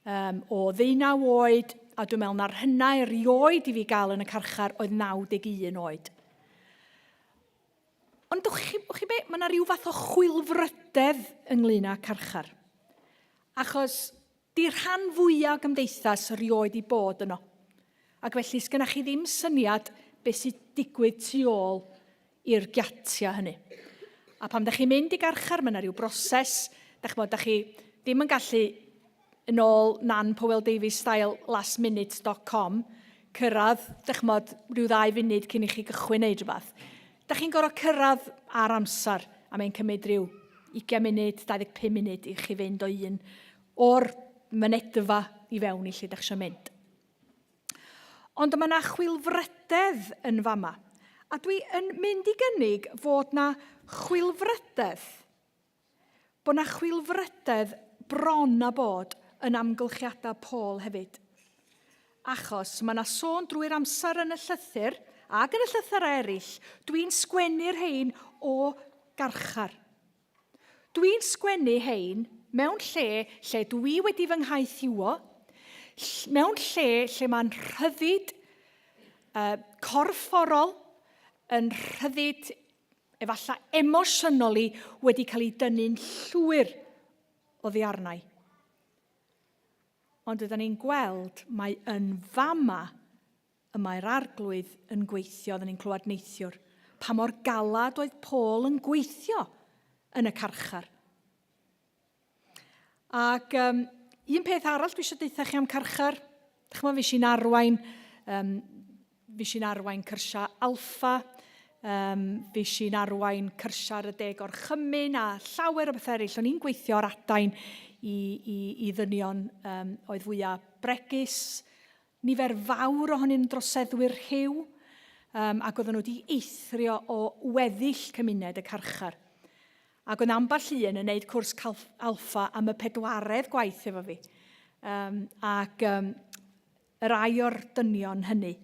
um, o ddeunaw oed, a dwi'n meddwl na'r hynna erioed i fi gael yn y carchar oedd 91 oed. Ond dwch chi, chi be, mae yna rhyw fath o chwilfrydedd ynglyn â carchar. Achos di rhan fwyaf o gymdeithas rioed i bod yno. Ac felly sgynnach chi ddim syniad beth sy'n digwydd tu ôl i'r giatiau hynny. A pan da chi'n mynd i garchar, mae yna rhyw broses, da chi'n da chi ddim yn gallu, yn ôl Nan Powell Davies style lastminute.com, cyrraedd, da chi'n bod, rhyw ddau funud cyn i chi gychwyn neud rhywbeth. Da chi'n gorfod cyrraedd ar amser, a mae'n cymryd rhyw 20 munud, 25 munud i chi fynd o un o'r mynedfa i fewn i lle da chi eisiau mynd. Ond mae yna chwilfrydedd yn fama. A dwi yn mynd i gynnig fod na chwilfrydedd, bod na chwilfrydedd bron a bod yn amgylchiadau Paul hefyd. Achos mae yna sôn drwy'r amser yn y llythyr, ac yn y llythyrau eraill, dwi'n sgwennu'r rhain o garchar. Dwi'n sgwennu hein mewn lle lle dwi wedi fy nghaethiwo, mewn lle lle mae'n rhyddid uh, corfforol, yn rhyddid efallai emosiynol i wedi cael ei dynnu'n llwyr oddi arnau. Ond ydyn ni'n gweld mae yn fama Y mae'r Arglwydd yn gweithio, oedden ni'n clywed neithiwr, pa mor galad oedd Paul yn gweithio yn y carchar. Ac um, un peth arall dwi eisiau deutha chi am carchar, dych chi'n fi si'n arwain Um, fi sy'n arwain cyrsiau alffa, um, fi sy'n arwain cyrsiau ar y deg orchymyn a llawer o bethau eraill. O'n i'n gweithio ar adain i, i, i ddynion um, oedd fwyaf bregus, nifer fawr ohonyn nhw'n droseddwyr rhyw, um, ac oedden nhw wedi eithrio o weddill cymuned y carchar. Ac oedd ambell un yn neud cwrs alffa am y pedwaredd gwaith efo fi. Um, ac um, y rai o'r dynion hynny.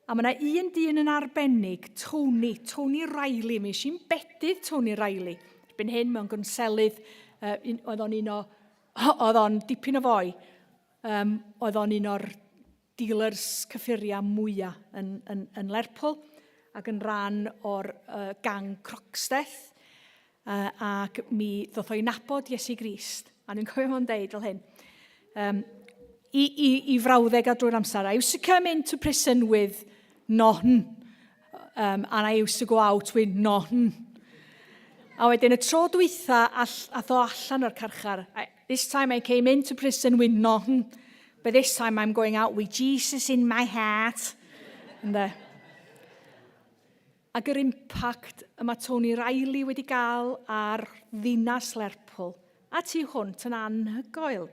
A mae yna un dyn yn arbennig, Tony, Tony Riley. Mi eisiau'n bedydd Tony Riley. Erbyn hyn, mewn gwnselydd, uh, un, oedd o'n un o, oedd o'n dipyn o foi. Um, oedd o'n un o'r dealers cyffuriau mwyaf yn, yn, yn Lerpwl ac yn rhan o'r uh, gang Croxteth. Uh, ac mi ddoth o'i nabod Iesu Grist. A dwi'n cofio fo'n deud fel hyn. Um, i, i, i frawddeg a drwy'r amser. I used to come into prison with nothing. Um, and I used to go out with nothing. A wedyn y tro dwytha, all, ath o allan o'r carchar. I, this time I came into prison with nothing. But this time I'm going out with Jesus in my heart. Ynde? Ac yr impact y mae Tony Riley wedi gael ar ddinas Lerpwl a tu hwnt yn anhygoel.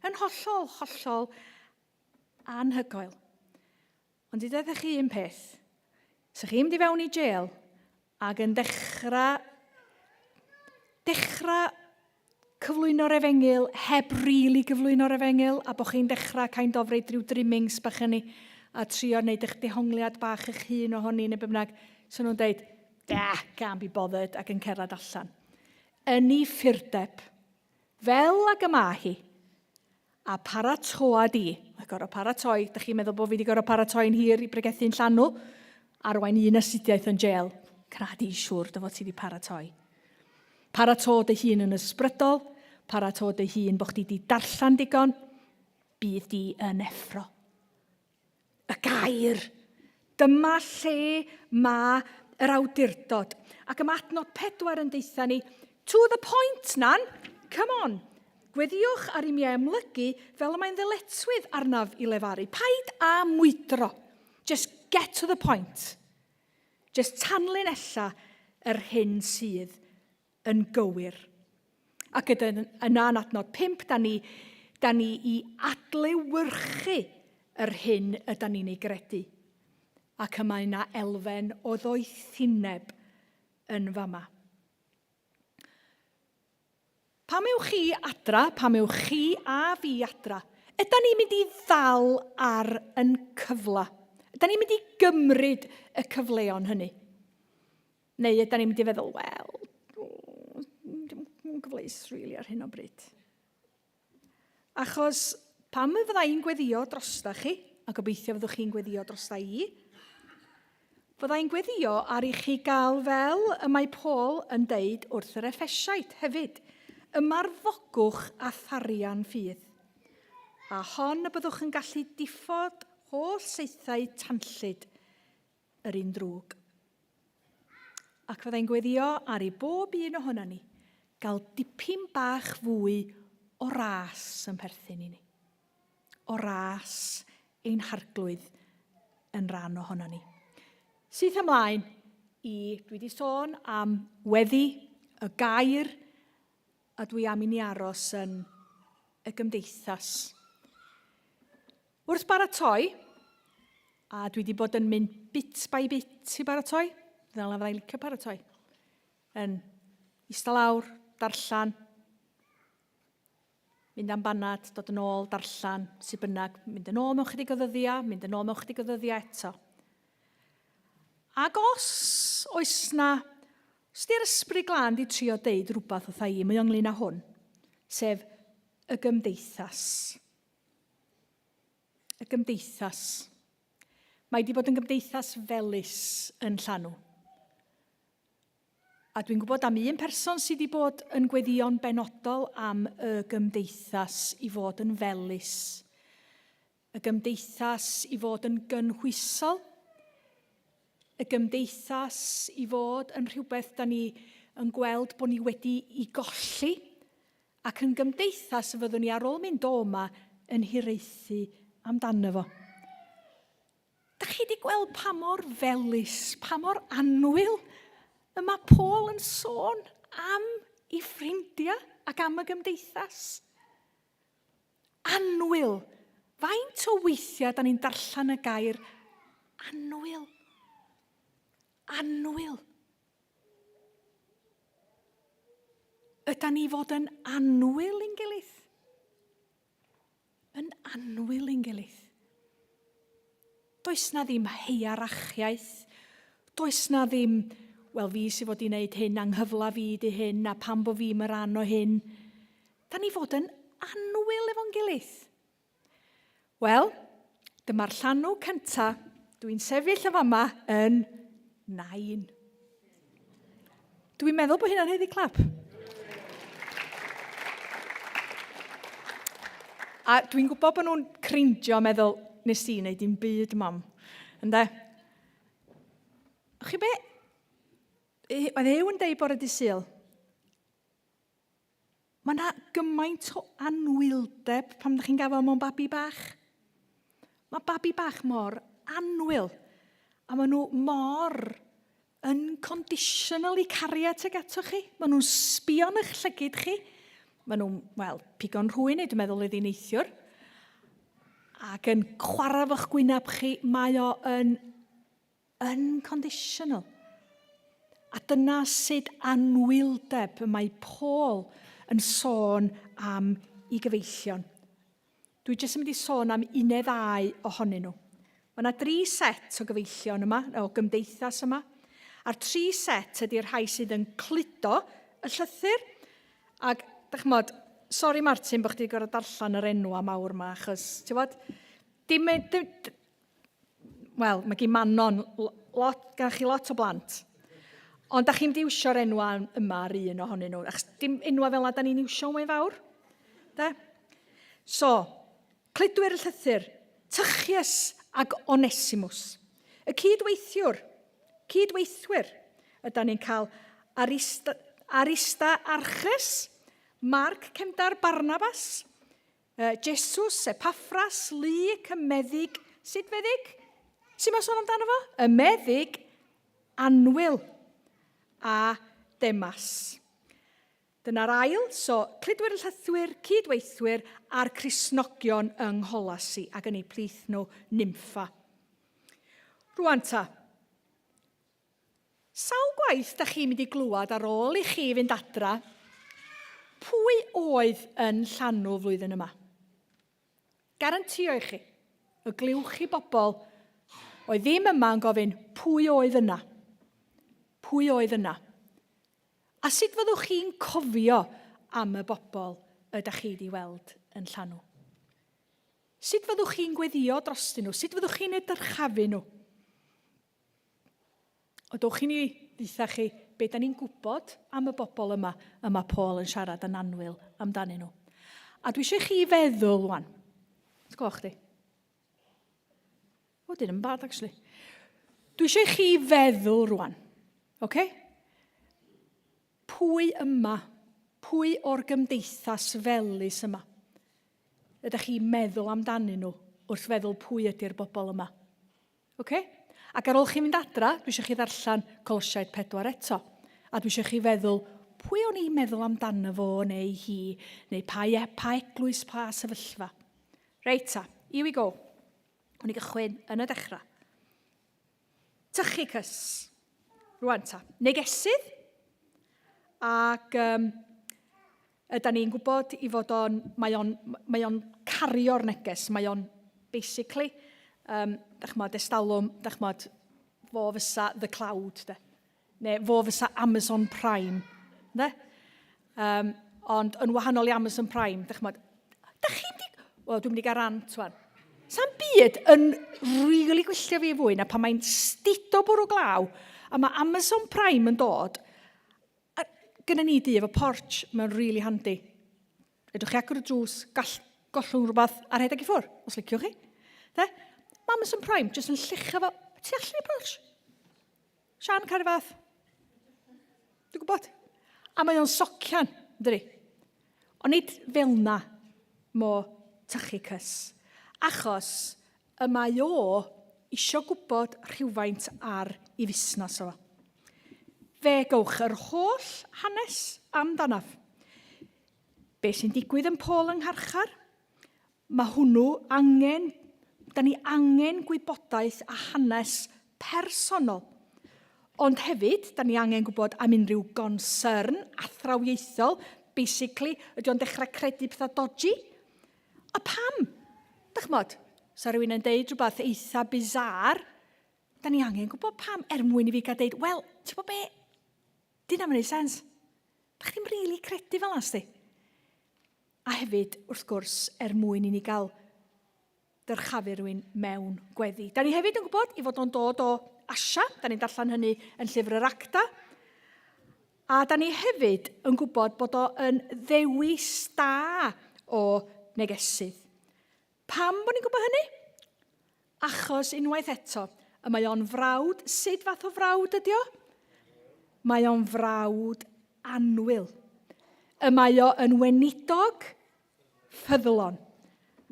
Yn hollol, hollol anhygoel. Ond i ddweud chi un peth, sa chi'n mynd i fewn i jail ac yn dechrau, dechrau cyflwyno'r efengyl heb rili really gyflwyno'r efengyl a bod chi'n dechrau kind of reid rhyw trimmings bach yn ni a trio wneud eich dehongliad bach eich hun ohoni neu be bynnag, so nhw'n deud, da, can't be bothered, ac yn cerdded allan. Yn ei ffurdeb, fel ag y mae hi, A paratoa di. Mae gorfod paratoi. Dych chi'n meddwl bod fi wedi gorfod paratoi'n hir i bregethu'n llanw? Arwain un astudiaeth yn jail. Cna di siŵr dy fod ti wedi paratoi. Parato dy hun yn ysbrydol, parato dy hun bod chdi wedi darllen digon, bydd di yn effro. Y gair. Dyma lle mae yr awdurdod. Ac y mae adnod pedwar yn deutha ni, to the point, Nan, come on. Gweddiwch ar i mi amlygu fel y mae'n ddyletswydd arnaf i lefaru. Paid â mwydro. Just get to the point. Just tanlinella yr hyn sydd yn gywir. Ac yna yn adnod 5, da ni, da ni i adlewyrchu yr hyn yda ni'n ei gredu. Ac y mae yna elfen o ddoethineb yn fama. Pam ewch chi adra, pam ewch chi a fi adra, yda ni'n mynd i ddal ar yn cyfle? Yda ni'n mynd i gymryd y cyfleon hynny? Neu yda ni'n mynd i feddwl, wel, dim gyfleus really ar hyn o bryd. Achos pam y fydda i'n gweddio drosta chi, a gobeithio fyddwch chi'n gweddio drosta i, fydda i'n gweddio ar i chi gael fel y mae Paul yn deud wrth yr Effesiaid hefyd, ymarfogwch a tharian ffydd. A hon y byddwch yn gallu diffod holl saethau tanllyd yr un drwg. Ac fyddai'n gweddio ar i bob un ohono ni gael dipyn bach fwy o ras yn perthyn i ni. O ras ein harglwydd yn rhan ohono ni. Syth ymlaen i, dwi wedi sôn am weddi, y gair, a dwi am i ni aros yn y gymdeithas. Wrth baratoi, a dwi wedi bod yn mynd bit by bit i baratoi, fel na fyddai'n licio paratoi, yn eistedd lawr, darllen, mynd am banad, dod yn ôl, darllen, sut bynnag, mynd yn ôl mewn chydig o ddyddiau, mynd yn ôl mewn chydig o ddyddiau eto. Ac os oes na, os di'r ysbryd glân di trio deud rhywbeth wrtha i, mae o ynglyn â hwn, sef y gymdeithas. Y gymdeithas. Mae wedi bod yn gymdeithas felys yn Llanw. A dwi'n gwybod am un person sydd wedi bod yn gweddïo'n benodol am y gymdeithas i fod yn felys. Y gymdeithas i fod yn gynhwysol. Y gymdeithas i fod yn rhywbeth da ni yn gweld bod ni wedi i golli Ac yn gymdeithas fyddwn ni ar ôl mynd o 'ma yn hiraethu amdano fo. Da chi wedi gweld pa mor felys, pa mor annwyl y mae Paul yn sôn am ei ffrindiau ac am y gymdeithas. Annwyl. Faint o weithiau da ni'n darllen y gair annwyl? Annwyl. Yda ni fod yn annwyl i'n gilydd? Yn annwyl i'n gilydd. Does na ddim heiarachiaeth. Does na ddim, wel fi sydd fod i wneud hyn, anghyfla fi di hyn, a pam bo fi'm yn rhan o hyn. Da ni fod yn annwyl efo'n gilydd. Wel, dyma'r llanw cynta. Dwi'n sefyll yn fama yn nain. Dwi'n meddwl bod hynna'n haeddu clap. A dwi'n gwybod bod nhw'n cringio a meddwl, nes i wneud dim byd, mam. Ynde? Chi be? Oedd Ew yn deud bore di Sul, Mae yna gymaint o anwyldeb pan ydych chi'n gafael mewn babi bach. Mae babi bach mor annwyl, a maen nhw mor unconditionally cariad tuag atoch chi. Maen nhw'n sbio yn eich llygid chi. Maen nhw'n, wel, pigo'n rhwy'n ei, dwi'n meddwl iddi neithiwr. Ac yn chwarae fo'ch gwyneb chi, mae o yn Unconditional. A dyna sut anwyldeb y mae Paul yn sôn am i gyfeillion. Dwi jyst yn mynd i sôn am un neu ddau ohonyn nhw. Mae yna dri set o gyfeillion yma, o gymdeithas yma. A'r tri set ydy'r rhai sydd yn cludo y llythyr. Ac, dych ch'mod, sori Martin bod chdi wedi gorfod darllen yr enwa mawr yma, achos, ti'n bod, dim, dim, wel, mae gen Manon lot, gan chi lot o blant. Ond da chi'n mynd i iwsio'r enwa yma ar un ohonyn nhw, achos dim enwa fel yna da ni'n iwsio mae'n fawr. De? So, cludwyr y llythyr, Tychius ag Onesimus. Y cydweithiwr, cydweithwyr, yda ni'n cael Arista, Arista Archus, Marc Cemdar Barnabas, Jesus, Epaffras, Luc, y meddyg, sut feddyg? Sut mae'n sôn amdano fo? Y meddyg annwyl a Demas. Dyna'r ail, so cludwyr y llythwyr, cydweithwyr a'r Cristnogion yng Ngholasi ac yn eu plith nhw Nympha. Rwan ta, Sawl gwaith da chi'n mynd i glywed ar ôl i chi fynd adra, pwy oedd yn llanw flwyddyn yma? Garantio i chi, y glywch chi bobl oedd ddim yma yn gofyn pwy oedd yna? Pwy oedd yna? A sut fyddwch chi'n cofio am y bobl ydych chi wedi weld yn llanw? Sut fyddwch chi'n gweddio drostyn nhw? Sut fyddwch chi'n eu dyrchafu nhw? O dowch i ni ddeutha chi be da ni'n gwybod am y bobl yma y mae Paul yn siarad yn annwyl amdanyn nhw. A dwi eisiau chi feddwl wan. Let's go chdi. O, dyn yn bad, actually. Dwi eisiau chi feddwl rwan. Okay? Pwy yma, pwy o'r gymdeithas felys yma, ydych chi'n meddwl amdanyn nhw wrth feddwl pwy ydy'r bobl yma? Ok? Ac ar ôl chi fynd adra, dwi eisiau chi ddarllen Colosiaid 4 eto. A dwi eisiau chi feddwl, pwy o'n i'n meddwl amdano fo neu hi, neu pa, e, pa eglwys, pa sefyllfa. Reit ta, here we go. O'n i gychwyn yn y dechrau. Tychicus. Rwan ta, negesydd. Ac um, Ydan ni'n gwybod i fod o'n, mae o'n, mae o'n cario'r neges, mae o'n basically, um, dach ch'mod, estalwm, dach ch'mod, fo fysa The Cloud, de. Neu fo fysa Amazon Prime, de. Um, ond yn wahanol i Amazon Prime, dach ch'mod, dach chi'n di... Wel, dwi'n mynd i gael rant wan. Sa'n byd yn really gwylltio fi fwy na pan mae'n stido bwrw glaw a mae Amazon Prime yn dod A gynna ni dŷ efo porch, mae'n really handy. Fedrwch chi agor y drws, gall gollwng rhywbeth a rhedeg i ffwr, os liciwch chi. De? Mae Amazon Prime jyst yn lluchio fo tu allan i'r porch. Sian, cael fath. Dwi'n gwybod. A mae o'n socian, dydi? Ond nid fel na mo Tychicus. Achos y mae o isio gwybod rhywfaint ar i fusnes o. Fe gowch yr holl hanes amdanaf. Be sy'n digwydd yn Paul yng ngharchar? Mae hwnnw angen, da ni angen gwybodaeth a hanes personol. Ond hefyd, da ni angen gwybod am unrhyw gonsyrn athrawiaethol, basically, ydy o'n dechrau credu pethau dodgy? A pam? Dych ch'mod, sa rhywun yn deud rhywbeth eitha bizarre, da ni angen gwybod pam, er mwyn i fi gael deud, wel, ti'n bod be, di hyna'm yn neud sens. Da chdi'm rili really credu fel 'na, sti. A hefyd, wrth gwrs, er mwyn i ni gael dyrchafu rhywun mewn gweddi. Da ni hefyd yn gwybod i fod o'n dod o Asia, da ni'n darllen hynny yn llyfr yr Acta. A da ni hefyd yn gwybod bod o yn ddewis da o negesydd. Pam bod ni'n gwybod hynny? Achos unwaith eto, y mae o'n frawd, sut fath o frawd ydi o? Mae o'n frawd annwyl. Y mae o yn wenidog ffyddlon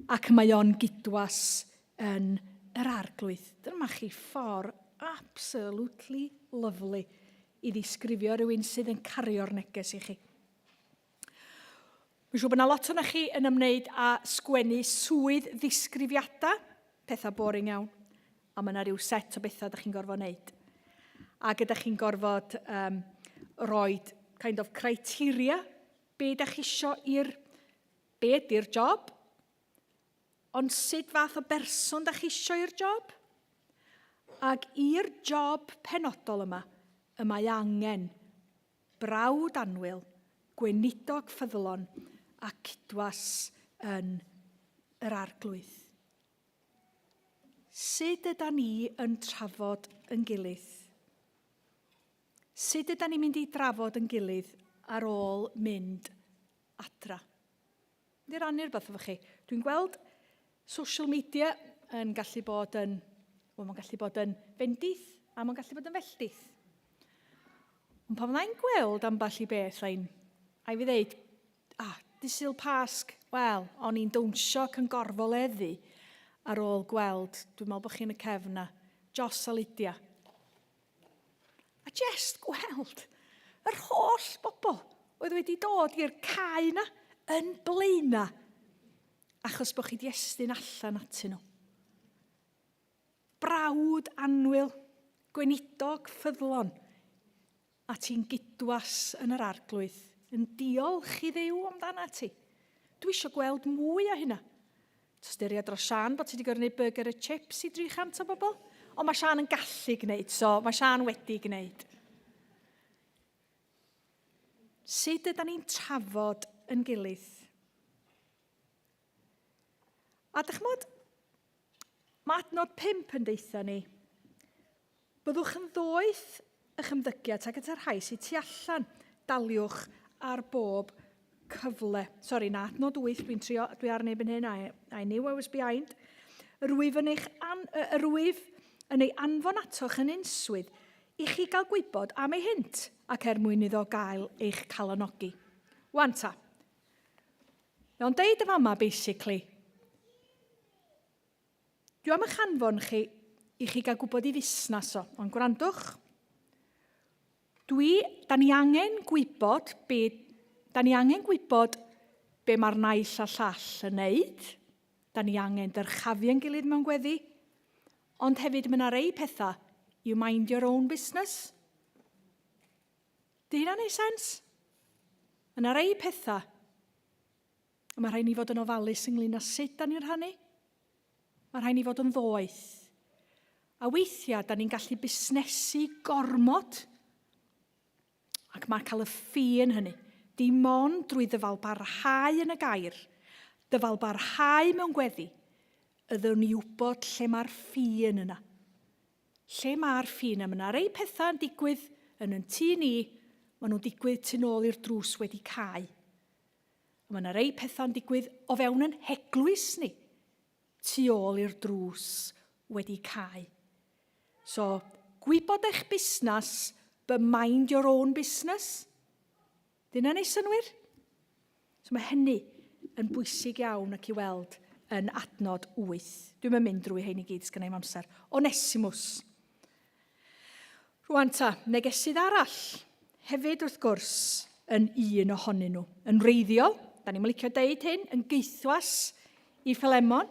ac mae o'n gydwas yn yr arglwydd. Dyma chi ffordd absolutely lovely i ddisgrifio rhywun sydd yn cario'r neges i chi. Mae'n siŵr bod yna lot o'na chi yn ymwneud â sgwennu swydd ddisgrifiadau, pethau boring iawn, a mae yna rhyw set o bethau ydych chi'n gorfod wneud. Ac ydych chi'n gorfod um, rhoi kind of criteria be ydych chi isio i'r, be ydy'r job, ond sut fath o berson ydych chi isio i'r job? Ac i'r job penodol yma, y mae angen Brawd annwyl, gweinidog ffyddlon a cydwas yn yr Arglwydd. Sut yda ni yn trafod yn gilydd? Sut yda ni'n mynd i drafod yn gilydd ar ôl mynd adra? Mynd i rannu rhywbeth efo chi. Dwi'n gweld social media yn gallu bod yn, wel, mae'n gallu bod yn fendith a mae'n gallu bod yn felldith. Ond pan fyddai'n gweld ambell i beth, a'n, a i fi ddeud, ah, dy Sul Pasg, wel, o'n i'n dawnsio ac yn gorfoleddu ar ôl gweld, dwi'n meddwl bod chi'n y cefn na, Jos a Lydia. A jest gweld yr holl bobl oedd wedi dod i'r cae yna yn Blaena achos bod chi wedi estyn allan atyn nhw. Brawd annwyl, gweinidog ffyddlon, a ti'n gydwas yn yr arglwydd, yn diolch i Dduw amdana ti. Dwi eisiau gweld mwy o hynna. Tosturia dros Siân bod ti wedi gorfod gwneud burger a chips i 300 o bobl. Ond mae Siân yn gallu gwneud, so mae Siân wedi gwneud. Sut ydy ni'n trafod yn gilydd? A dych ch'mod, mae adnod 5 yn deutha ni, Byddwch yn ddoeth eich ymddygiad tuag at y rhai sydd tu allan. Daliwch ar bob cyfle. Sori, na, adnod 8, dwi'n trio, dwi arni erbyn hyn, I, I knew I was behind. Yr wyf yn, eich an, yr wyf yn ei anfon atoch yn unswydd i chi gael gwybod am ei hynt ac er mwyn iddo gael eich calonogi. Wan ta. Mae o'n deud y fama, basically, Dwi am eich anfon chi i chi gael gwybod i fusnes o, ond gwrandwch. Dwi, da ni angen gwybod be, da ni angen gwybod be mae'r naill a llall yn neud. Da ni angen dyrchafu ein gilydd mewn gweddi. Ond hefyd mae yna rei pethau, you mind your own business. Di hynna'n neud sens? Mae yna rei pethau A mae rhaid ni fod yn ofalus ynglyn â sut da ni'n rhannu. Mae rhaid ni fod yn ddoeth. A weithiau, da ni'n gallu busnesu gormod. Ac mae cael y ffi yn hynny. Dim ond drwy ddyfalbarhau yn y gair, dyfalbarhau mewn gweddi, ydyn ni wybod lle mae'r ffin yna. Lle mae'r ffin? A mae yna rei pethau yn digwydd yn yn tŷ ni, maen nhw'n digwydd tu nôl i'r drws wedi cau. A mae yna rei pethau'n digwydd o fewn yn heglwys ni, tu ôl i'r drws wedi cau. So, gwybod eich busnes, but mind your own business. Dyna neu synwyr? So mae hynny yn bwysig iawn ac i weld yn adnod 8. Dwi'n mynd drwy hein i gyd, sgynna i'm amser. Onesimus. Rwan ta, negesydd arall, hefyd wrth gwrs, yn un ohonyn nhw. Yn wreiddiol, da ni'n licio deud hyn, yn geithwas i Philemon,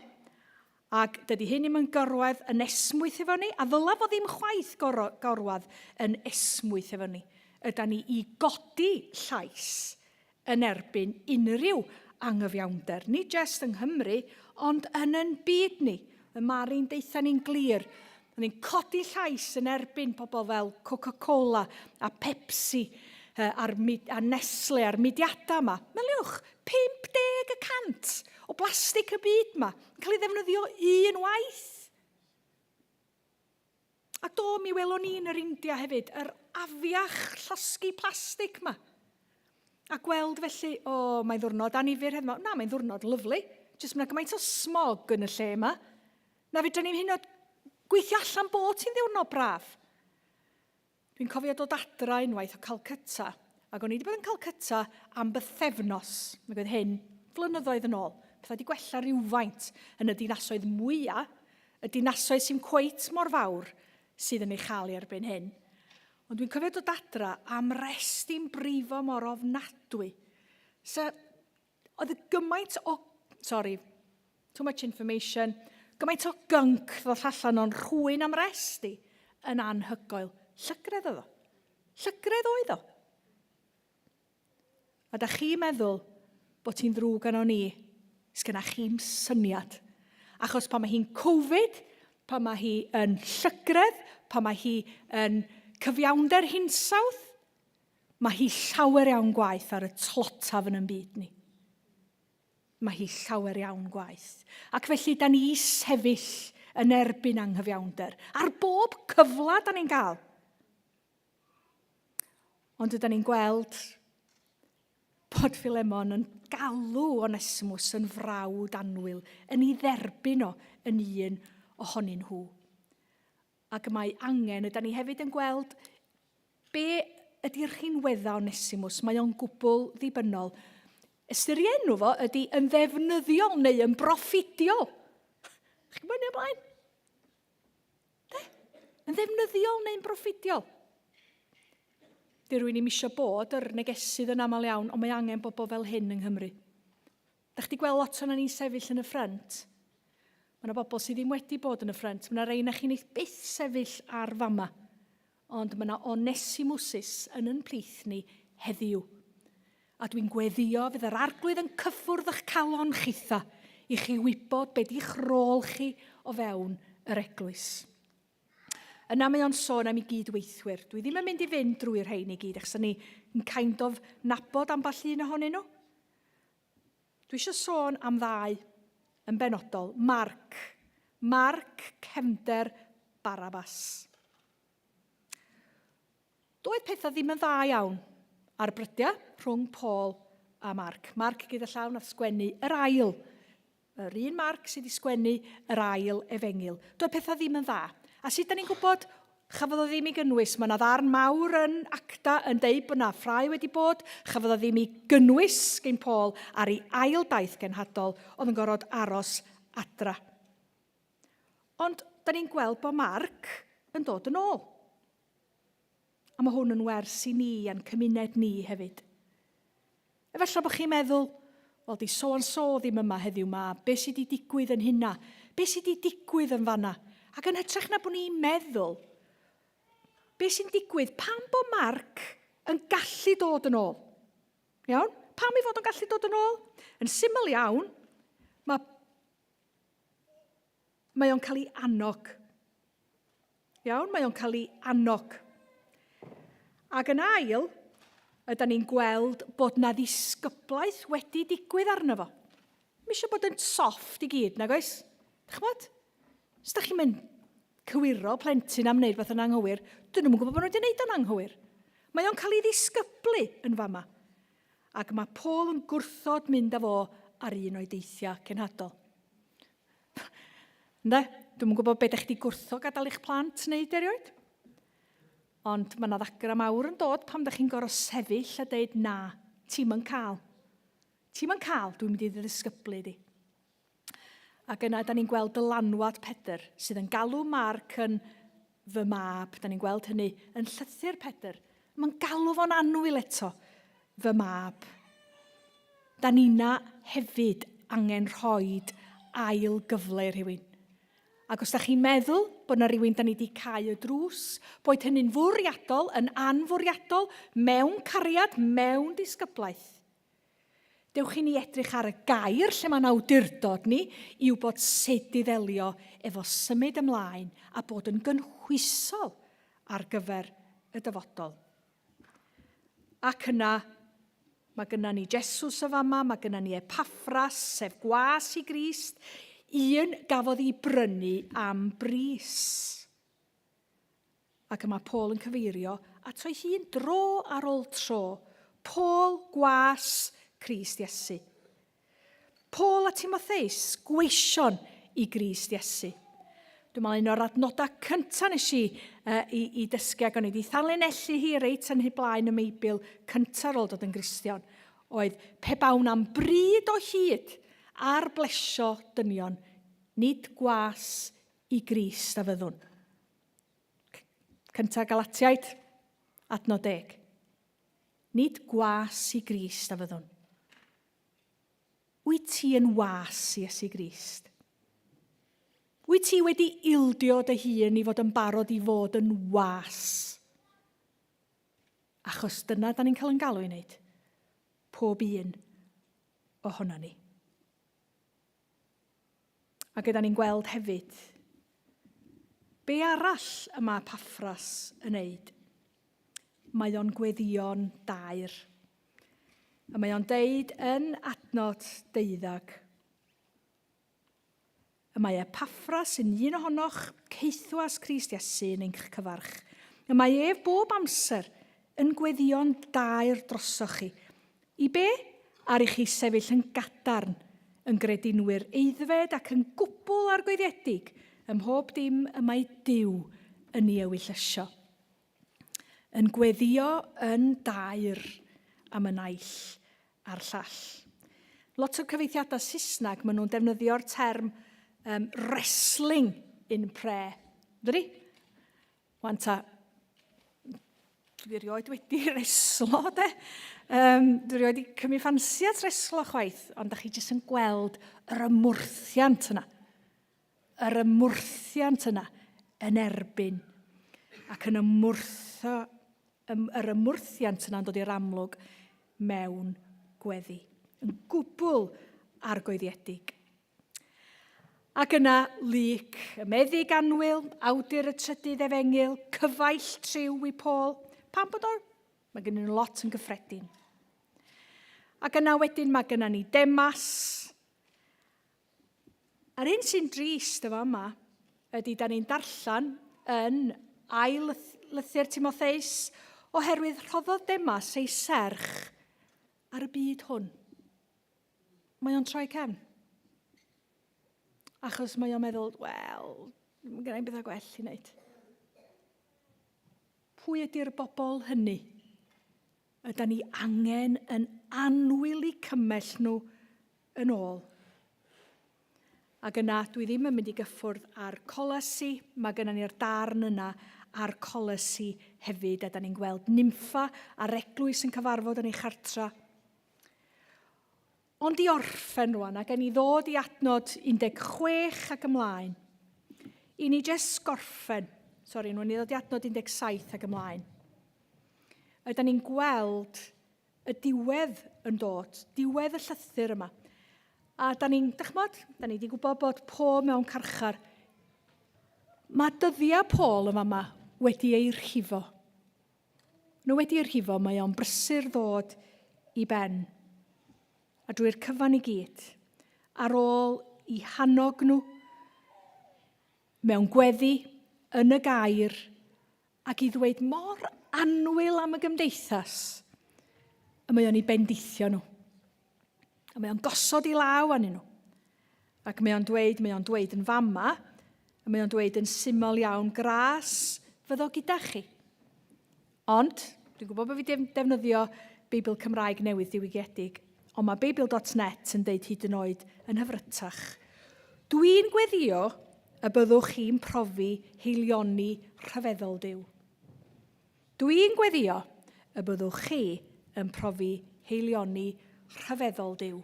ac dydy hyn ddim yn gorwedd yn esmwyth efo ni, a ddyla fo ddim chwaith gorwedd yn esmwyth efo ni. Yda ni i godi llais yn erbyn unrhyw angyfiawnder, nid jest yng Nghymru, ond yn yn byd ni. Y Mari'n deutha ni'n glir. Ni'n codi llais yn erbyn pobl fel Coca-Cola a Pepsi a'r, a Nestle a'r mudiadau yma. Meliwch, 50 y cant o blastig y byd yma yn cael ei ddefnyddio un waith. A do, mi welon ni yn yr India hefyd, yr afiach llosgi plastig ma. A gweld felly, o, oh, mae'n ddwrnod anifyr heddiw. Na, mae'n ddwrnod lyflu. Jyst mae'n gymaint o smog yn y lle yma. Na fedra ni'n hyn oed gweithio allan bod ti'n ddiwrnod braf. Dwi'n cofio dod adra unwaith o Calcutta, ac o'n i wedi bod yn Calcutta am bythefnos, ac oedd hyn flynyddoedd yn ôl. Pethau wedi gwella rhywfaint yn y dinasoedd mwyaf, y dinasoedd sy'n cweit mor fawr sydd yn ei chael i erbyn hyn. Ond dwi'n cofio dod adra am rest i'n brifo mor ofnadwy. So, Oedd y gymaint o... Sorry, too much information. Gymaint o gunk ddoth allan o'n rhwy'n am rest i yn anhygoel. Llygredd oedd o. Llygredd oedd o. A da chi'n meddwl bod ti'n ddrwg arno ni, sgynna chi'm syniad. Achos pan mae hi'n Covid, pan mae hi yn llygredd, pan mae hi yn cyfiawnder hinsawdd, Mae hi llawer iawn gwaeth ar y tlotaf yn yn byd ni. Mae hi llawer iawn gwaeth. Ac felly, da ni i sefyll yn erbyn anghyfiawnder. Ar bob cyfle da ni'n gael. Ond yda ni'n gweld bod Philemon yn galw Onesimus yn frawd annwyl, yn ei dderbyn o yn un ohonyn nhw. Ac mae angen, yda ni hefyd yn gweld be ydy'r rhinweddau Onesimus, mae o'n gwbl ddibynnol. Ystyr ei enw fo ydy yn ddefnyddiol neu yn broffidiol. Chi'n gwybod hynny o blaen? De? Yn ddefnyddiol neu'n broffidiol. Di rwy'n i'm eisiau bod yr negesydd yn aml iawn, ond mae angen bobl fel hyn yng Nghymru. Da chdi gweld lot o'n ni'n sefyll yn y ffrynt? Mae yna bobl sydd ddim wedi bod yn y ffrynt. Mae yna rei na chi'n eich byth sefyll ar fama. Ond mae yna Onesimusus yn yn plith ni heddiw. A dwi'n gweddio fydd yr arglwydd yn cyffwrdd eich calon chitha i chi wybod be di'ch rôl chi o fewn yr eglwys. Yna mae o'n sôn am ei gyd-weithwyr. Dwi ddim yn mynd i fynd drwy'r rhain i gyd, achos ni yn kind of nabod ambell un ohonyn nhw. Dwi eisiau sôn am ddau yn benodol. Marc. Marc cefnder Barabas. Doedd pethau ddim yn dda iawn ar brydiau rhwng Paul a Marc. Marc gyda llaw nath sgwennu yr ail Yr un Marc sydd wedi sgwennu yr ail efengyl. Doedd pethau ddim yn dda. A sut da ni'n gwybod? Chafodd o ddim ei gynnwys. Mae yna ddarn mawr yn Acta yn deud bod yna ffrae wedi bod. Chafodd o ddim ei gynnwys gen Paul ar ei ail daith genhadol, oedd yn gorfod aros adra. Ond da ni'n gweld bod Marc yn dod yn ôl. A mae hwn yn wers i ni a'n cymuned ni hefyd. Efallai bod chi'n meddwl, wel di so and so ddim yma heddiw ma, be sydd wedi digwydd yn hynna? Be sydd wedi digwydd yn fanna? Ac yn hytrach na bod ni'n meddwl, be sy'n digwydd? Pam bod Mark yn gallu dod yn ôl? Iawn? Pam ei fod o'n gallu dod yn ôl? Yn syml iawn, mae, mae o'n cael ei annog. Iawn, mae o'n cael ei annog. Ac yn ail, ydy ni'n gweld bod na ddisgyblaeth wedi digwydd arno fo. Mae eisiau bod yn soft i gyd, nag oes? Dych ch'mod? Os da chi'n mynd cywiro plentyn am wneud beth yn anghywir, dyn nhw'n gwybod bod nhw wedi wneud o'n anghywir. Mae o'n cael ei ddisgyblu yn fama. Ac mae Paul yn gwrthod mynd â fo ar un o'i deithiau cenhadol. Ynde? Dwi'm yn gwybod beth ydych chi wedi gwrtho gadael i'ch plant wneud erioed. Ond mae yna ddagra mawr yn dod pam ydych chi'n gorfod sefyll a deud na, ti'm yn cael. Ti'm yn cael, dwi'n mynd i ddisgyblu di. Ac yna, da ni'n gweld dylanwad Pedr, sydd yn galw Marc yn fy mab. Da ni'n gweld hynny yn llythyr Pedr. Mae'n galw fo'n annwyl eto, fy mab. Da ni'na hefyd angen rhoi ail gyfle i rhywun. Ac os da chi'n meddwl bod na rywun da ni wedi cau y drws, boed hynny'n fwriadol, yn anfwriadol, mewn cariad, mewn disgyblaeth, dewch i ni edrych ar y gair lle mae'n awdurdod ni i wybod sut i ddelio efo symud ymlaen a bod yn gynhwysol ar gyfer y dyfodol. Ac yna, mae gynna ni Jesus y fama, mae gynna ni Epaffras, sef gwas i Grist, un gafodd ei brynu am bris. Ac y mae Paul yn cyfeirio ato ei hun dro ar ôl tro. Paul, gwas Crist Iesu. Paul a Timotheus, gweision i Grist Iesu. Dwi'n meddwl un o'r adnodau cyntaf nes i, uh, i, i dysgu ac o'n i wedi thanlinellu hi reit yn hy blaen y Meibl cyntaf ar ôl dod yn Gristion, oedd pe bawn am bryd o hyd ar blesio dynion, nid gwas i Grist a fyddwn. Cyntaf Galatiaid, adnod deg. Nid gwas i Grist a fyddwn. Wyt ti yn was i Iesu Grist? Wyt ti wedi ildio dy hun i fod yn barod i fod yn was? Achos dyna da ni'n cael yn galw i wneud. Pob un ohono ni. A gyda ni'n gweld hefyd, be arall y mae Paffras yn neud? Mae o'n gweddïo'n daer. A mae o'n deud yn adnod deuddag. Y mae Epaffras yn un ohonoch, caethwas Crist Iesu yn eich cyfarch. Y mae ef bob amser yn gweddïo'n daer drosoch chi, I be? Ar i chi sefyll yn gadarn, yn gredinwyr aeddfed ac yn gwbl argoeddiedig ym mhob dim y mae Duw yn ei ewyllysio. Yn gweddïo yn daer am y naill a'r llall. Lot o'r cyfieithiadau Saesneg, maen nhw'n defnyddio'r term um, wrestling in prayer. Dydy? Wan ta, dwi erioed wedi reslo, de. Um, dwi erioed wedi cymryd ffansi at reslo chwaith, ond da chi jyst yn gweld yr ymwrthiant yna. Yr ymwrthiant yna yn erbyn ac yn ymwrtho, ym, yr ymwrthiant yna'n dod i'r amlwg mewn gweddi. Yn gwbl argoeddiedig. Ac yna Luc, y meddyg annwyl, awdur y trydydd efengyl, cyfaill triw i Paul. Pam bod o? Mae gen nhw lot yn gyffredin. Ac yna wedyn mae gennym ni Demas. A'r un sy'n drist efo yma ydy da ni'n darllen yn ail lythyr Timotheus oherwydd rhoddodd Demas ei serch ar y byd hwn. Mae o'n troi cefn. Achos mae o'n meddwl, wel, mae gen i'n bethau gwell i wneud. Pwy ydy'r bobl hynny? Yda ni angen yn annwyl i cymell nhw yn ôl. Ac yna, dwi ddim yn mynd i gyffwrdd ar Colesi, mae gennym ni'r darn yna ar Colesi hefyd, a da ni'n gweld Nympha a'r eglwys yn cyfarfod yn ei chartra. Ond i orffen rwan, a gen i ddod i adnod 16 ac ymlaen, i ni jyst gorffen, sori, nhw'n i ddod i adnod 17 ac ymlaen. Ydy ni'n gweld y diwedd yn dod, diwedd y llythyr yma. A da ni'n, dychmod, da ni wedi gwybod bod Paul mewn carchar. Mae dyddiau Paul yn fama wedi ei rhifo. Nhw wedi ei rhifo, mae o'n brysur ddod i ben. A drwy'r cyfan i gyd, ar ôl i hannog nhw mewn gweddi yn y gair ac i ddweud mor annwyl am y gymdeithas, y mae o'n ei bendithio nhw. A mae o'n gosod i law arnyn nhw. Ac mae o'n dweud, mae o'n dweud yn fama, a mae o'n dweud yn syml iawn, gras fyddo gyda chi. Ond, dwi'n gwybod bod fi defnyddio Beibl Cymraeg newydd diwygiedig, ond mae Beibl.net yn deud hyd yn oed yn hyfrytach. Dwi'n gweddio y byddwch chi'n profi heilioni rhyfeddol Duw. Dwi'n gweddio y byddwch chi yn profi heilioni rhyfeddol Duw.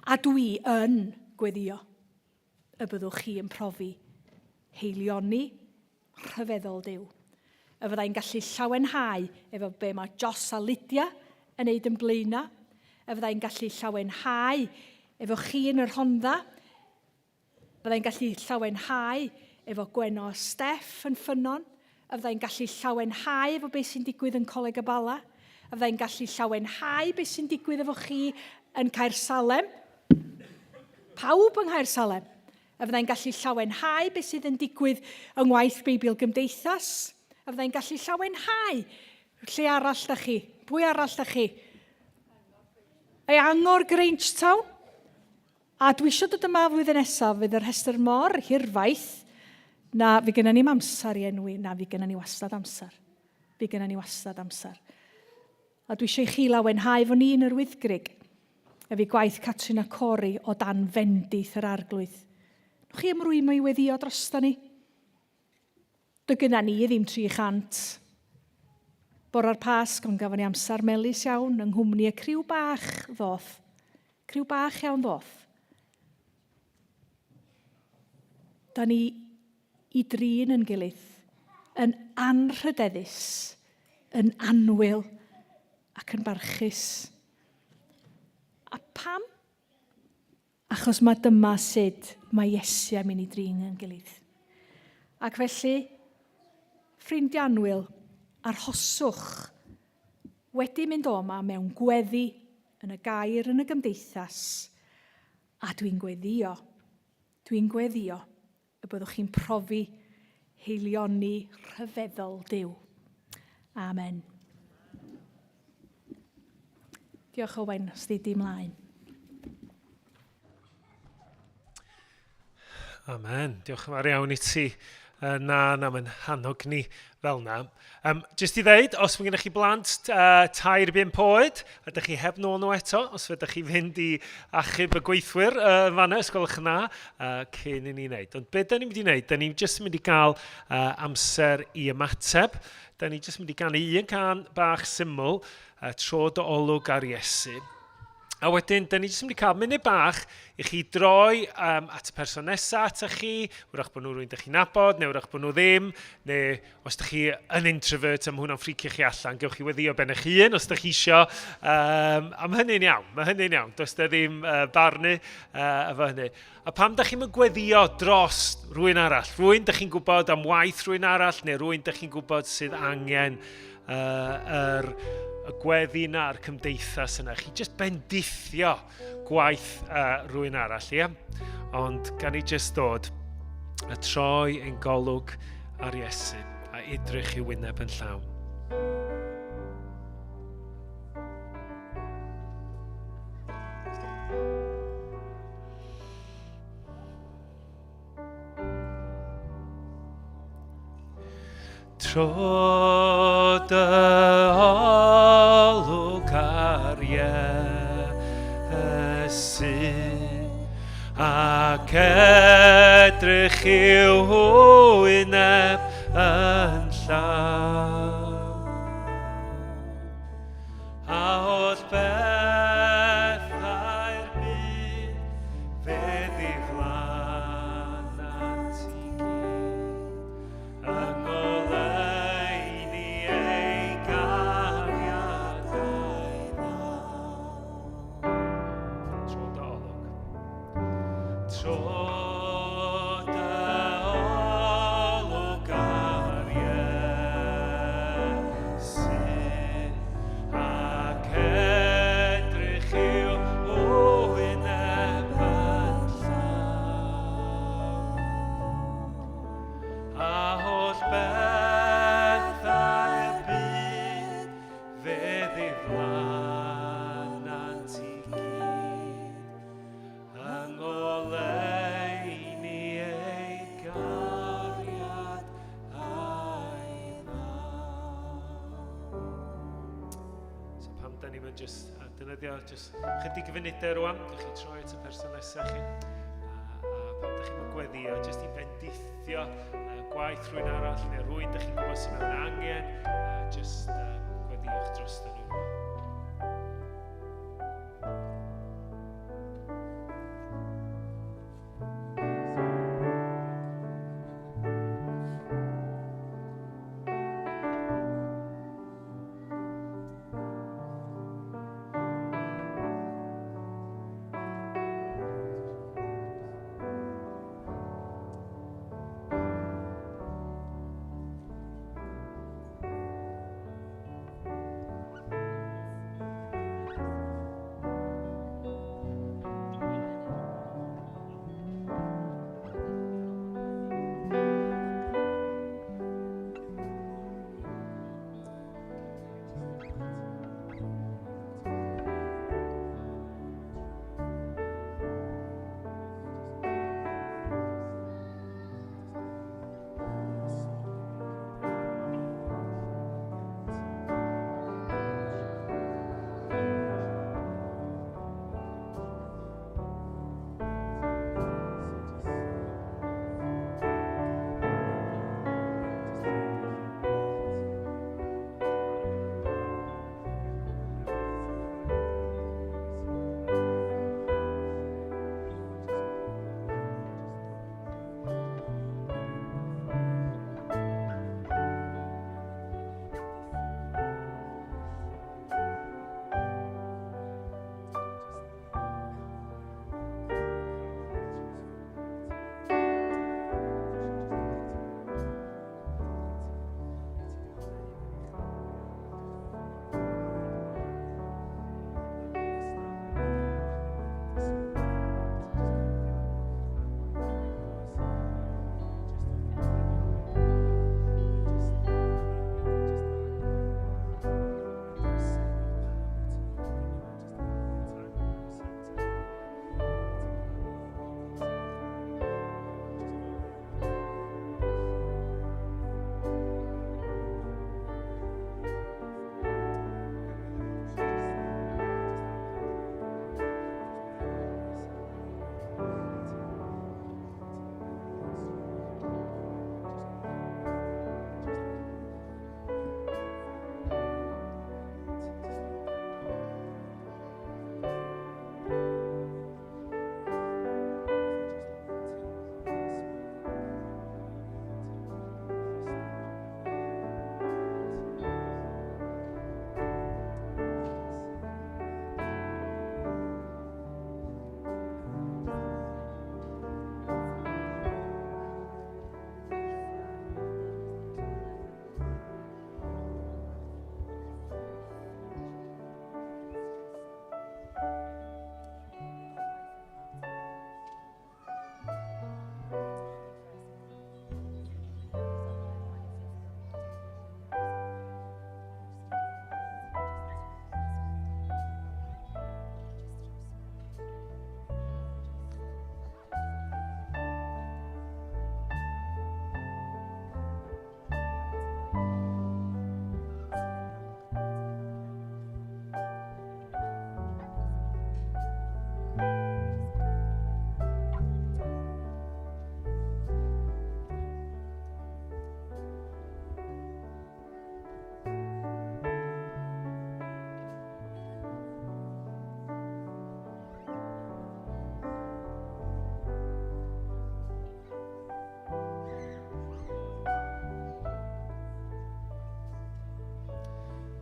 A dwi yn gweddio y byddwch chi yn profi heilioni rhyfeddol Duw. Y fyddai'n gallu llawenhau efo be mae Jos a Lydia yn neud yn Blaena. Y fyddai'n gallu llawenhau efo chi yn y Rhondda. Fyddai'n gallu llawenhau efo Gwenno a Steff yn Ffynnon. Y fyddai'n gallu llawenhau efo beth sy'n digwydd yn Coleg y Bala. Y fyddai'n gallu llawenhau beth sy'n digwydd efo chi yn Caersalem. Pawb yng Nghaersalem. A fyddai'n gallu llawenhau beth sydd yn digwydd yng ngwaith Beibl Gymdeithas. A fyddai'n gallu llawenhau lle arall da chi. Pwy arall da chi? Ei angor Grangetown. A dwi eisiau dod yma flwyddyn nesaf, fydd y rhestr mor hirfaith na fi gynna ni'm amser i enwi, na fi gynna ni wastad amser. Fi gynna ni wastad amser. A dwi eisiau i chi lawenhau fo ni yn yr Wyddgrug. Efi gwaith Catrin a Corey o dan fendith yr Arglwydd. Nwch chi ymrwymo i weddio drosta ni? Dy gynna ni ddim 300. Bora'r Pasg, ond gafon ni amser melys iawn yng nghwmni y criw bach ddoth. Criw bach iawn ddoth. Da ni i drin yn gilydd, yn anrhydeddus, yn annwyl ac yn barchus. A pam? Achos mae dyma sut mae Iesu am i ni drin yn gilydd. Ac felly, ffrindiau annwyl, arhoswch wedi mynd o yma mewn gweddi yn y gair yn y gymdeithas, a dwi'n gweddio, dwi'n gweddio y byddwch chi'n profi heilioni rhyfeddol Duw. Amen. Diolch Owain, os di di mlaen. Amen. Diolch yn fawr iawn i ti na, na, mae'n hannog ni fel na. Um, just i ddeud, os mae gennych chi blant 3 i 5 oed, a ydych chi heb nôl nhw eto, os fydych chi fynd i achub y gweithwyr yn fanna, os gwelwch yn dda, cyn i ni wneud. Ond beth da ni'n mynd i wneud, da ni'n just mynd i gael amser i ymateb. Da ni just mynd i ganu un can bach syml, tro dy olwg ar Iesu. A wedyn, da ni jyst yn mynd i cael munud bach i chi droi um, at y person nesaf atoch chi, wrach bod nhw rwy'n dych chi'n nabod, neu wrach bod nhw ddim, neu os ydych chi yn introvert a mae hwnna'n ffricio chi allan, gewch chi weddio ben eich hun os ydych chi isio. Um, a mae hynny'n iawn, mae hynny'n iawn, does da ddim uh, barnu uh, efo hynny. A pam da chi'n mynd gweddio dros rwy'n arall? Rwy'n da chi'n gwybod am waith rwy'n arall, neu rwy'n da chi'n gwybod sydd angen uh, yr, y gweddi yna a'r cymdeithas yna. Chi jyst bendithio gwaith uh, rhywun arall, ie? Ond gan i jyst dod a troi ein golwg ar Iesu a edrych i wyneb yn llawn. Tro dy olwg ar Iesu ac edrych i'w hwyneb yn llawn. A holl bethau'r byd fe ddiflanant i gyd. Yng ngoleuni ei gariad a'i ddawn. Tro dy olwg. Tro dy olwg ar Iesu ac edrych i'w wyneb yn llawn. A holl bethau'r byd fe ddiflanant i gyd yng ngoleuni ei gariad a'i ddawn. So pam da ni'n mynd just, a defnyddio just chydig funudau rwan, ydych chi troi at y person nesaf chi, a pan ydych chi'n gweddio, jyst i bendithio gwaith rhywun arall neu rhywun ydych chi'n gwybod sydd mewn angen, jyst gweddiwch dros nhw.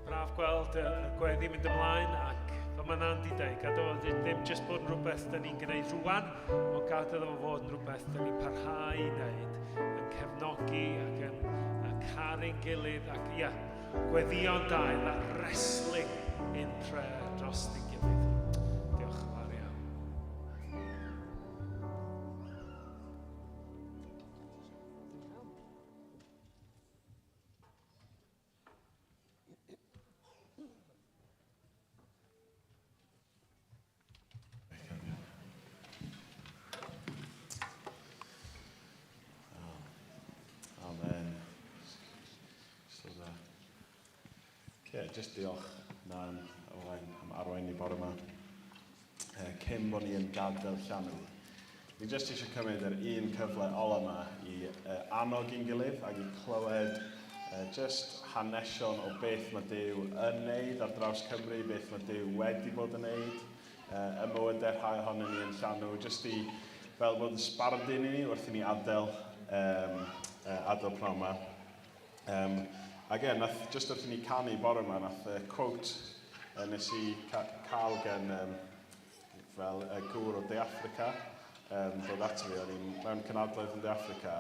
Braf gweld y gweddi mynd ymlaen ac fel mae Nan di dweud, gadael o ddim jyst bod yn rhywbeth da ni'n gwneud rwan, ond gadael o fod yn rhywbeth da ni'n parhau i wneud, yn cefnogi ac yn caru'n gilydd ac ia, gweddïo'n da, that wrestling in prayer dros ein gilydd. Diolch yn fawr iawn. Amen. So dda. Okay, just diolch Nan Owain am arwain ni bore yma. Cyn bod ni yn gadael llanw, Ni jyst eisiau cymryd yr un cyfle ola yma i uh, annog ein gilydd ac i clywed uh, just hanesion o beth mae Duw yn neud ar draws Cymru, beth mae Duw wedi bod yn neud uh, ym mywydau rhai ohonyn ni yn llanw, jyst i fel bod yn sbardun i ni wrth i ni adael, um, uh, adael pnawn yma. Um, ac ie, nath, just wrth i ni canu bore yma, nath uh, quote uh, nes i ca cael gen um, fel y gŵr o De Affrica um, dod ato fi. O'n i'n mewn cynadledd yn De Affrica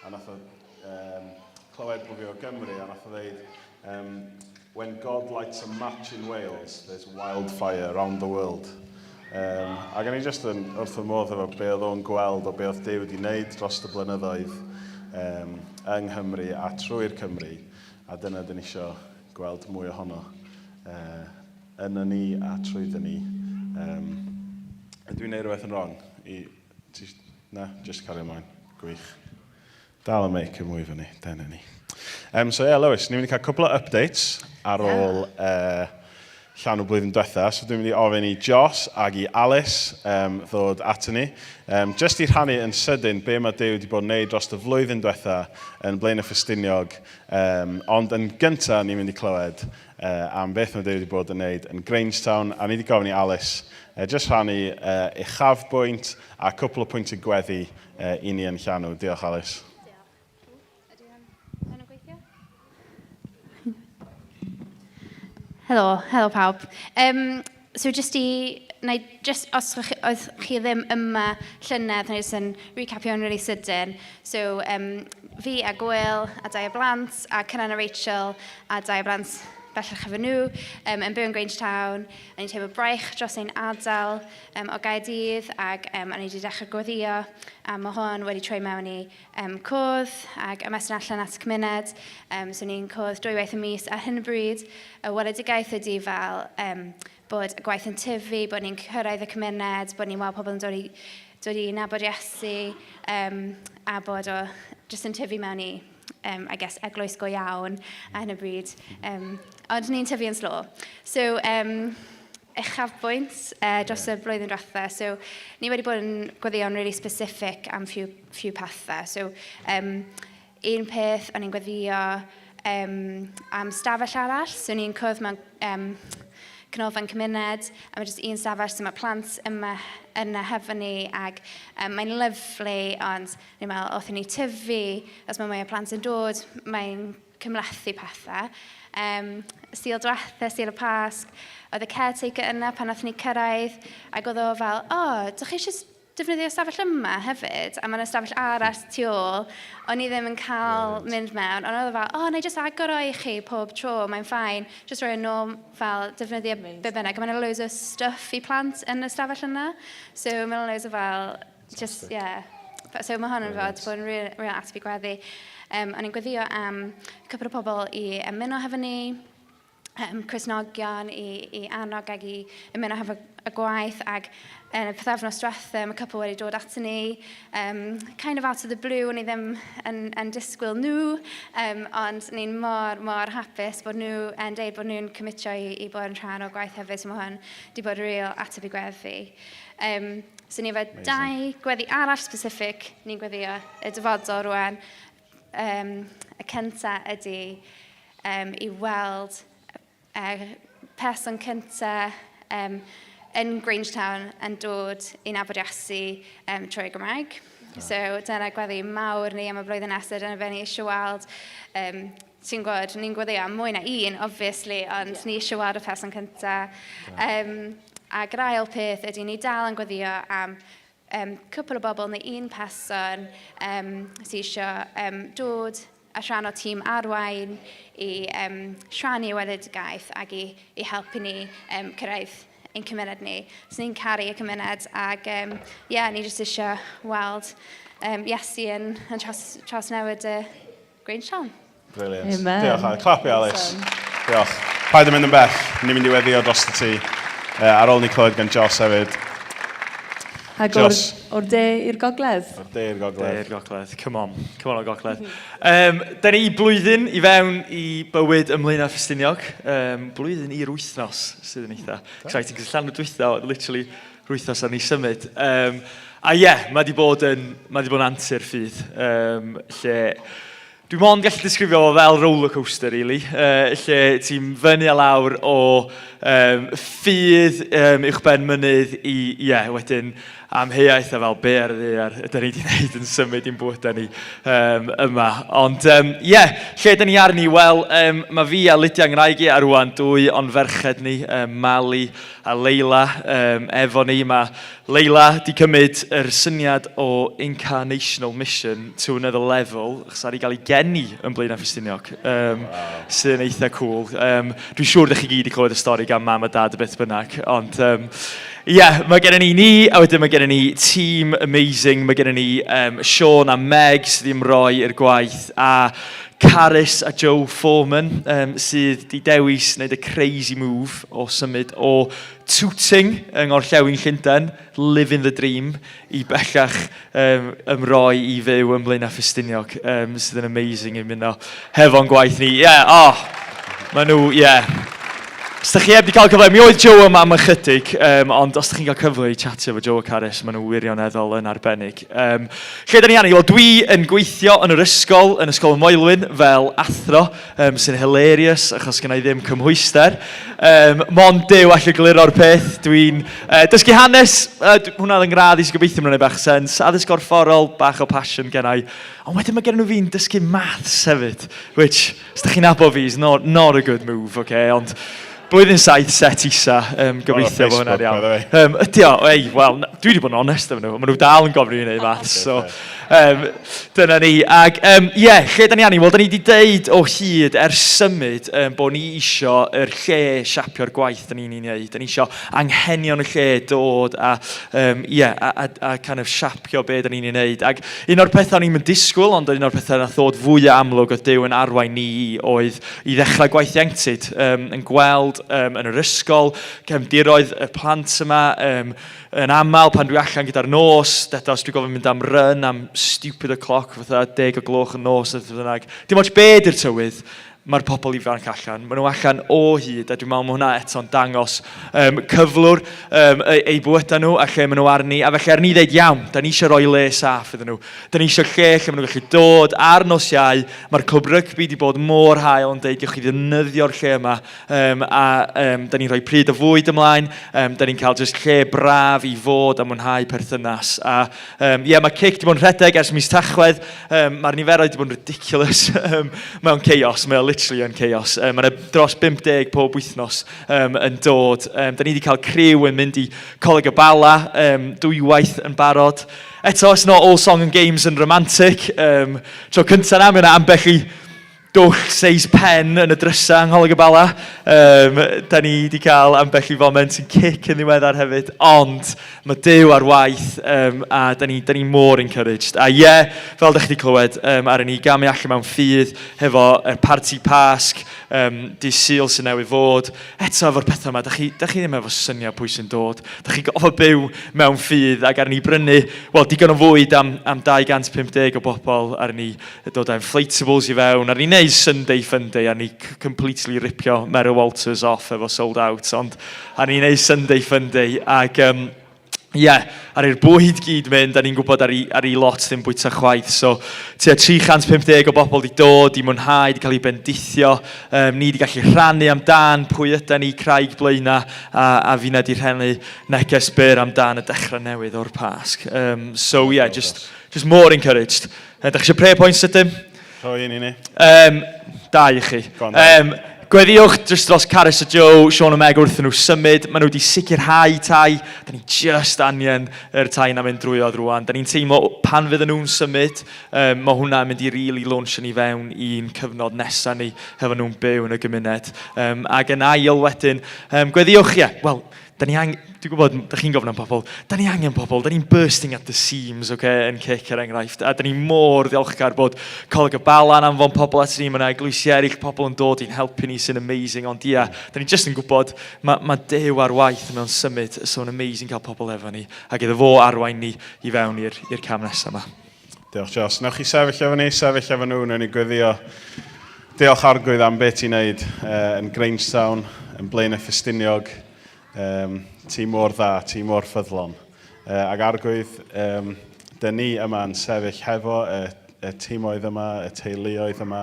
a nath o um, clywed bod fi o Gymru a nath o ddeud um, When God lights a match in Wales, there's wildfire around the world. Um, ac o'n i jyst yn wrth fy modd efo be oedd o'n gweld o be oedd Duw wedi wneud dros y blynyddoedd um, yng Nghymru a trwy'r Cymru. A dyna dyn ni eisiau gweld mwy ohono. Uh, Yna ni a trwyddo ni. Um, ydw i'n neud rhywbeth yn wrong? I, ti, na, just cario ymlaen. Gwych. Dal y meic yn mwy fyny, dyna ni. Um, so ie, yeah, Lewis, ni'n mynd i cael cwpl o updates ar ôl yeah. uh, llanw blwyddyn diwetha. So dwi'n mynd i ofyn i Joss ag i Alice um, ddod ato ni. Um, just i rhannu yn sydyn be mae Duw wedi bod yn neud dros y flwyddyn diwetha yn Blaenau Ffestiniog. Um, ond yn gyntaf, ni'n mynd i clywed uh, am beth mae Duw wedi bod yn neud yn Grangetown, a ni wedi gofyn i Alice uh, jyst rhannu uh, ei chafbwynt a cwpl o pwyntiau gweddi uh, i ni yn llanw. Diolch, Alice. Helo, helo pawb. Um, so just i, na i just, os oedd chi ddim yma llynedd, na i jyst yn recapio'n really sydyn. So, um, fi a Gwyl a dau o blant, a Cynan a Rachel a dau o blant bellach efo nhw, um, yn byw yn Grangetown. O'n i'n teimlo braich dros ein ardal um, o Gaerdydd ac um, o'n i wedi dechrau gweddio a mae hwn wedi troi mewn i um, cwrdd ac ymestyn allan at y cymuned. Um, so ni'n cwrdd dwywaith y mis ar hyn o bryd. Y weledigaeth ydy fel um, bod y gwaith yn tyfu, bod ni'n cyrraedd y cymuned, bod ni'n weld pobl yn dod i, dod i nabod Iesu, um, a bod o jyst yn tyfu mewn i, um, I guess, eglwys go iawn ar hyn o bryd. Um, ond ni'n tyfu yn slo. So, um, uchafbwynt uh, dros y blwyddyn diwetha. So, ni wedi bod yn gweddïo'n really specific am few, few pethau. So, um, un peth, o'n i'n gweddio um, am stafell arall. So, ni'n cwrdd mewn um, canolfan cymuned, a mae jyst un stafell, so mae plant yma yna hefo ni, ac um, mae'n lyflu, ond ni'n meddwl, wrth i ni tyfu, os mae mwy o plant yn dod, mae'n cymhlethu pethau. Um, Sul diwetha, Sul y Pasg, oedd y caretaker yna pan nath ni cyrraedd, ac oedd o fel, o, oh, dych chi eisiau defnyddio stafell yma hefyd? A mae'n ystafell arall tu ôl, o'n i ddim yn cael mynd mewn, ond oedd o fel, o, oh, na i jyst agor o i chi pob tro, mae'n ffain, jyst rhoi yn ôl fel defnyddio be bynnag. A mae'n loads o stuff i plant yn y stafell yna, so mae'n loads o fel, just, yeah. So mae hwn yn fod bod yn real, real ateb i gweddi. Um, o'n i'n gweddio am cwpl o pobl i ymuno hefo ni, um, Cristnogion i, i annog ag i ymuno hefo y gwaith ac yn y pythefnos diwetha mae cwpl wedi dod ato ni um, kind of out of the blue o'n i ddim yn, yn disgwyl nhw um, ond ni'n mor mor hapus bod nhw yn deud bod nhw'n commitio i, i bod yn rhan o'r gwaith hefyd so mae hwn wedi bod real ateb i gweddi. Um, so ni efo dau gweddi arall specific, ni'n gweddio y dyfodol rwan. Um, y cynta ydy um, i weld uh, person cynta um, yn Grangetown yn dod i nabod Iesu um, trwy Gymraeg. So dyna gweddi mawr ni am y blwyddyn nesaf, dyna fe ni eisiau weld. Um, ti'n gwybod, ni'n gweddio am mwy na un, obviously, ond yeah. ni eisiau weld y person cyntaf. Um, ac yr ail peth ydy ni dal yn gweddio am um, cwpl o bobl neu un person um, sydd eisiau um, dod a rhan o tîm arwain i um, rhannu weledigaeth ac i, i helpu ni um, cyrraedd ein cymuned ni. So ni'n caru y cymuned ac um, yeah, ni jyst eisiau weld um, Iesu yn, yn tras, trawsnewid y Grangetown. Brilliant. Amen. Diolch, Alice. Clap i Alice. Diolch. Paid yn mynd yn bell. Ni'n mynd i weddio dros y tŷ. Uh, ar ôl ni clywed gan Joss hefyd. Ac o'r, o'r de i'r gogledd. O'r de i'r gogledd. De i'r gogledd. Come on. Come on o'r gogledd. Um, da ni blwyddyn i fewn i bywyd ym Mlaenau Ffestiniog. Um, blwyddyn i'r wythnos sydd yn eitha exciting. Cos llanw dwytha, literally, Rwythnos ar ni symud. Um, a ie, yeah, mae di bod yn, mae di bod yn antur ffydd, um, lle Dwi mond gallu disgrifio fo fel roller coaster, really, uh, lle ti'n fyny a lawr o um, ffydd um, uwchben mynydd i, ie, yeah, wedyn amheuaeth a fel be ar y ddaear ydyn ni wedi gwneud yn symud i'n bywydau ni um, yma. Ond ie, um, yeah, lle ydyn ni arni? Wel, um, mae fi a Lydia Ngwraig i a rwan dwy o'n ferched ni, um, Mali a Leila, um, efo ni. Mae Leila 'di cymryd yr syniad o incarnational mission to another level, achos ar ei gael ei geni yn Blaenau Ffestiniog, um, wow. sy'n eitha cool. Um, dwi'n siŵr ydych chi gyd wedi clywed y stori gan mam a dad a beth bynnag, ond um, yeah, mae gennym ni ni, a wedyn mae gennym ni tîm amazing, mae gennym ni um, Sean a Meg sydd wedi ymroi i'r gwaith, a Carys a Joe Foreman um, sydd wedi dewis wneud y crazy move o symud o Tooting yng ngorllewin Llundain, living the dream, i bellach um, ymroi i fyw ym Mlaenau Ffestiniog, um, sydd yn amazing i ymuno hefo'n gwaith ni. Yeah, oh, maen nhw, yeah. Os da chi heb di cael cyfle, mi oedd Joe yma am ychydig, um, ond os da chi'n cael cyfle i chatio efo Joe a Carys, maen nhw wirioneddol yn arbennig. Um, lle da ni arni? Wel, dwi yn gweithio yn yr ysgol, yn Ysgol y Moelwyn, fel athro, um, sy'n hilarious, achos gen i ddim cymhwyster. Um, mond Duw all egluro'r peth. Dwi'n uh, dysgu hanes, uh, hwnna oedd yn ngradd i, sy'n gobeithio mae'n bach sens. Addysg gorfforol, bach o passion gen i. Ond wedyn mae gen nhw fi'n dysgu maths hefyd, which, os da chi'n nabod fi, is not, not a good move, okay? Ond blwyddyn saith set isa, um, gobeithio bod hwnna'n iawn. Um, ydy o, ei, wel, dwi wedi bod yn onest efo nhw, maen nhw dal yn gofyn i fi wneud maths, so Um, dyna ni. Ac, um, ie, yeah, lle da ni arni? Wel, da ni wedi deud o hyd ers symud um, bod ni isio yr lle siapio'r gwaith da ni'n ei wneud. Da ni isio anghenion y lle dod a, um, yeah, a, a, a kind of siapio be da ni'n ei wneud. Ac un o'r pethau o'n i'n disgwyl, ond un o'r pethau nath ddod fwyaf amlwg oedd Duw yn arwain ni i oedd i ddechrau gwaith ieuenctid, um, yn gweld um, yn yr ysgol, cefndiroedd y plant yma, um, Yn aml, pan dwi allan gyda'r nos, deda os dwi'n gofyn mynd am run am stupid o'clock, fatha 10 o gloch yn nos, neu beth bynnag. Dim ots be di'r tywydd, mae'r pobl ifanc allan. Maen nhw allan o hyd, a dwi'n meddwl mae hwnna eto'n dangos um, cyflwr um, eu, eu bywydau nhw a lle maen nhw arni. A felly ar ni ddeud, iawn, da ni eisiau rhoi le saff iddyn nhw. Da ni eisiau lle lle maen nhw'n gallu dod ar nos Iau. Mae'r clwb rygbi wedi bod mor hael yn deud, gewch chi ddefnyddio'r lle yma Um, a um, da ni'n rhoi pryd o fwyd ymlaen, um, da ni'n cael jyst lle braf i fod a mwynhau perthynas. A um, yeah, mae cic wedi bod yn rhedeg ers mis Tachwedd, um, mae'r niferoedd wedi bod yn ridiculous, um, mae'n chaos, mae o literally yn chaos. Um, mae'n dros 50 pob wythnos um, yn dod. Um, da ni wedi cael criw yn mynd i Coleg y Bala um, dwywaith yn barod. Eto, it's not all song and games and romantic. Um, tro cyntaf na, mae yna ambell i dwll seis pen yn y drysa yng Ngholeg y Bala. Um, da ni wedi cael ambell i foment yn cic yn ddiweddar hefyd, ond mae Duw ar waith um, a da ni, da ni mor encouraged. A ie, yeah, fel da chi wedi clywed, um, ar ni gamu allan mewn ffydd hefo y parti Pasg, um, di Sul sy'n newydd fod. Eto efo'r pethau yma, da chi, da chi ddim efo syniad pwy sy'n dod. Da chi gofod byw mewn ffydd ac ar ni brynu, wel, digon o fwyd am, am 250 o bobl ar ni dod â inflatables i fewn, a ni'n neud Sunday Funday, a ni completely ripio Meryl Walters off efo sold out, ond a ni'n neud Sunday Funday, ac um, yeah, ar i'r bwyd gyd mynd, a ni'n gwybod ar i, ar i lot ddim bwyta chwaith, so tua 350 o bobl di dod i mwynhau, di cael ei bendithio, um, ni di gallu rhannu amdan pwy yda ni, Craig Blaena, a, a finna di rhannu neges byr amdan y dechrau newydd o'r Pasg. Um, so yeah, just, just more encouraged. Ydych chi eisiau prayer point sydyn? Rhoi un i ni. Um, da i chi. Um, Gweddïwch jyst dros Carys a Joe, Sean a Meg wrth nhw symud. Maen nhw wedi sicrhau tai. Da ni just angen yr tai na mynd drwyodd rwan. Da ni'n teimlo pan fydden nhw'n symud, um, mae hwnna'n mynd i really launch ni fewn i'n cyfnod nesaf ni hefo nhw'n byw yn y gymuned. Um, ac yn ail wedyn, um, gweddïwch, ie, yeah, wel, Da ni angen, dwi'n gwybod, da chi'n gofyn am pobl, da ni angen pobl, da ni'n bursting at the seams, okay, yn cic er enghraifft, a da ni mor ddiolchgar bod Coleg y Bala'n anfon pobl at ni, mae yna eglwysi eraill, pobl yn dod i'n helpu ni sy'n amazing, ond ia, da ni jyst yn gwybod, mae, mae Duw ar waith mewn symud, so mae'n amazing cael pobl efo ni, ac iddo fo arwain ni i fewn i'r cam nesaf yma. Diolch, Jos. Newch chi sefyll efo ni, sefyll efo nhw, wnawn ni gweddio. Diolch Arglwydd am beth ti'n neud uh, yn Grangetown, yn Blaenau Ffestiniog. Um, ti mor dda, ti mor ffyddlon. Uh, ac arglwydd, um, dyn ni yma yn sefyll hefo y, y timoedd yma, y teuluoedd yma,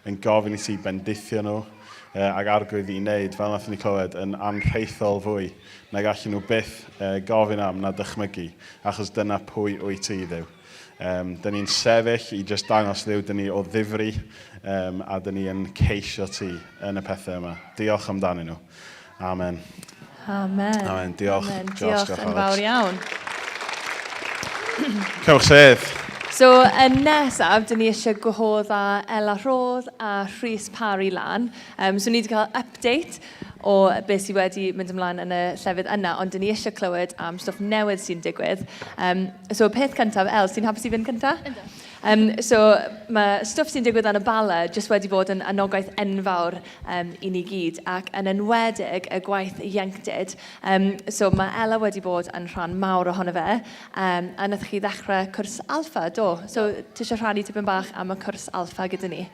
yn gofyn i ti bendithio nhw, uh, ac arglwydd i wneud, fel nath ni clywed, yn anrheithol fwy nag allan nhw byth uh, gofyn am na dychmygu, achos dyna pwy wyt ti, Dduw. Um, dyn ni'n sefyll i just dangos Dduw, dyn ni o ddifri, um, a dyn ni yn ceisio ti yn y pethau yma. Diolch amdanyn nhw. Amen. Amen. Amen. Diolch, Amen. Josh, Diolch diolch yn Alex. fawr iawn. Cewch sedd. So, yn nesaf, dyn ni eisiau gwahodd â Ela Rhodd a Rhys Parry lan. Um, so, ni wedi cael update o beth sydd wedi mynd ymlaen yn y llefydd yna, ond dyn ni eisiau clywed am stwff newydd sy'n digwydd. Um, so, peth cyntaf, El, ti'n hapus i fynd cyntaf? Yndw. Um, so, mae stwff sy'n digwydd yn y Bala jyst wedi bod yn anogaeth enfawr um, i ni gyd, ac yn enwedig y gwaith ieuenctid. Um, so mae Ela wedi bod yn rhan mawr ohono fe, um, a nath chi ddechrau cwrs Alpha, do? So, ti eisiau rhannu tipyn bach am y cwrs Alpha gyda ni?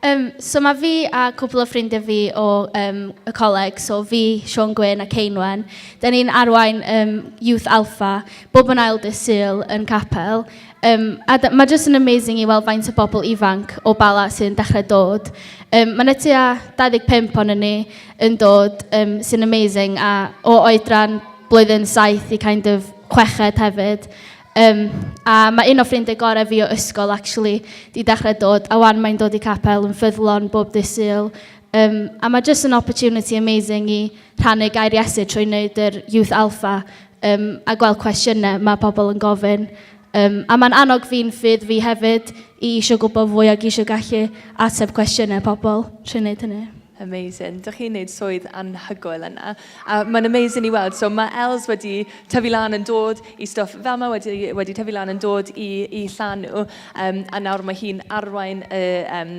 Um, so mae fi a cwpl o ffrindiau fi o um, y coleg, so fi, Siôn Gwyn a Ceinwen, da ni'n arwain um, Youth Alpha bob yn ail dydd Sul yn capel. Um, a mae jyst yn amazing i weld faint o bobl ifanc o Bala sy'n dechrau dod. Um, mae yna tua 25 o'n ni yn dod um, sy'n amazing a o oedran blwyddyn 7 i kind of chweched hefyd. Um, a mae un o ffrindiau gorau fi o ysgol actually di dechrau dod a wan mae'n dod i capel yn ffyddlon bob dydd Sul. Um, a mae jyst yn opportunity amazing i rhannu gair Iesu trwy wneud yr Youth Alpha um, a gweld cwestiynau mae pobl yn gofyn. Um, a mae'n annog fi'n ffydd fi hefyd i eisiau gwybod fwy ac eisiau gallu ateb cwestiynau pobl trwy wneud hynny. Amazing. Dych chi'n neud swydd anhygoel yna. A mae'n amazing i weld. So mae Els wedi tyfu lan yn dod i stwff fel yma, wedi, wedi tyfu lan yn dod i, i Llanw. Um, a nawr mae hi'n arwain y um,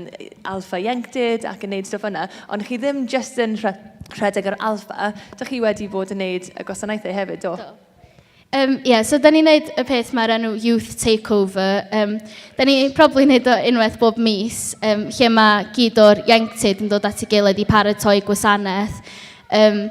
Alpha Ieuenctid ac yn neud stwff yna. Ond chi ddim jyst yn rhedeg yr Alpha, dych chi wedi bod yn neud y gwasanaethau hefyd, do? Do. Um, yeah, so da ni'n neud y peth mae'r enw Youth Takeover. Um, da ni probably neud o unwaith bob mis, um, lle mae gyd o'r ieuenctid yn dod at ei gilydd i paratoi gwasanaeth. Um,